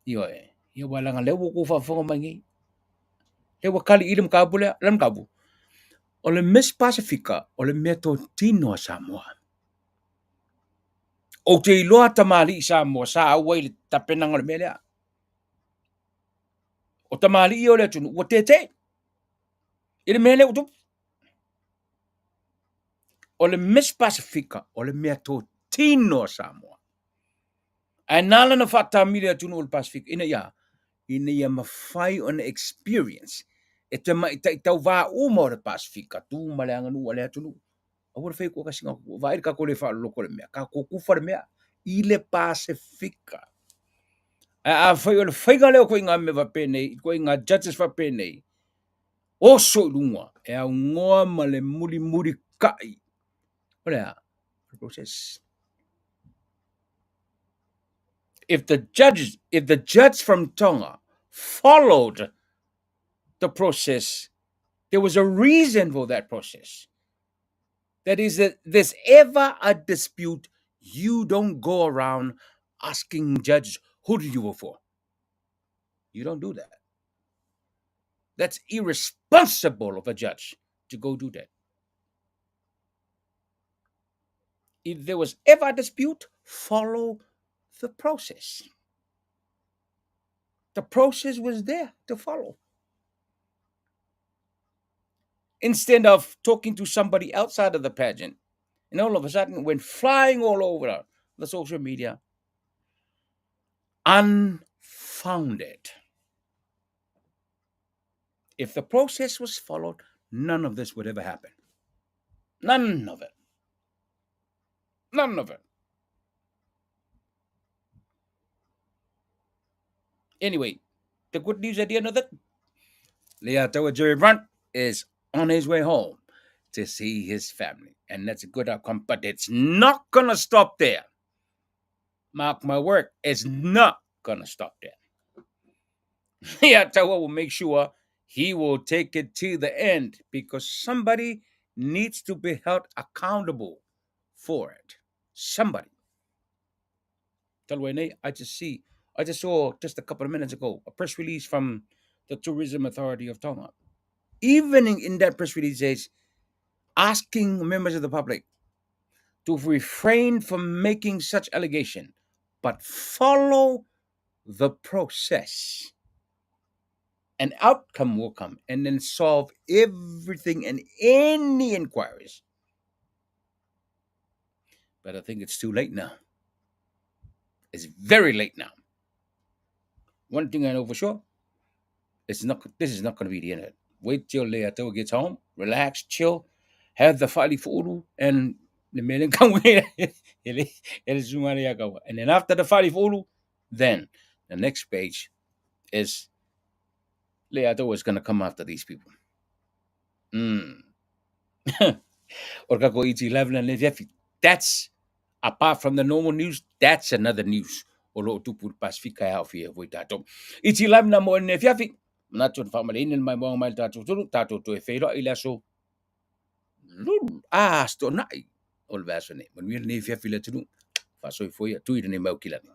Ioe, ia aua leaga lea ua outou faafofoga mai nei. Lea ua tali i le mataupu lea, le mataupu. O le Miss Pasifika, o le mea totino a Samoa. Ou te iloa tamalii Samoa sa auai i le tapenaga o le mea lea. O tamalii ia o le atunuu ua tete i le mea lea ua tupu. O le Miss Pasifika, o le mea totino a Samoa. Ae na ala ona faatamili atunuu o le Pasifika ina ia ina ia mafai ona experience e tamaitai tauvā uma o le Pasifika tu ma le aganuu a le atunuu. Aua le fai atu kasi na vaai le tatou le faaloloto i le mea, tatou tufa le mea i le Pasifika. Ae afai o le faiga lea o ituaiga mea faapenei, ituaiga judges faapenei, oso i luga e aunoa ma le mulimulitai. O le a? O le process. If the judge from Tonga followed the process, there was a reason for that process. That is, that there's ever a dispute, you don't go around asking judges, who did you vote for? You don't do that. That's irresponsible of a judge to go do that. If there was ever a dispute, follow the process. The process was there to follow. Instead of talking to somebody outside of the pageant, and all of a sudden went flying all over the social media, unfounded. If the process was followed, none of this would ever happen. None of it. None of it. Anyway, the good news at the end of it, Leiataua Jerry Brunt is on his way home to see his family. And that's a good outcome, but it's not going to stop there. Mark my word, it's not going to stop there. Leiataua will make sure he will take it to the end because somebody needs to be held accountable for it. Somebody. I just saw just a couple of minutes ago a press release from the Tourism Authority of Tonga. Even in that press release says, asking members of the public to refrain from making such allegation, but follow the process. An outcome will come and then solve everything and any inquiries. But I think it's too late now. It's very late now. One thing I know for sure, it's not. This is not going to be the end of it. Wait till Leiataua gets home, relax, chill, have the fali fulu, and the men come and then after the fali fulu, then the next page is Leiataua is going to come after these people. O le tatou ET Live lena i lenei afiafi. That's apart from the normal news, that's another news o lo o tupu i le Pasefika e aofia ai foi tatou. ET Live na mo lenei afiafi. Manatu na faamalieina le maimoaga mai le tatou atunuu, tatou toe feiloai i le aso lulu, ah, aso Toonai o le vaiaso nei. Manuia lenei afiafi i le atunuu. Faasoifua ia, tui lenei mau kilani.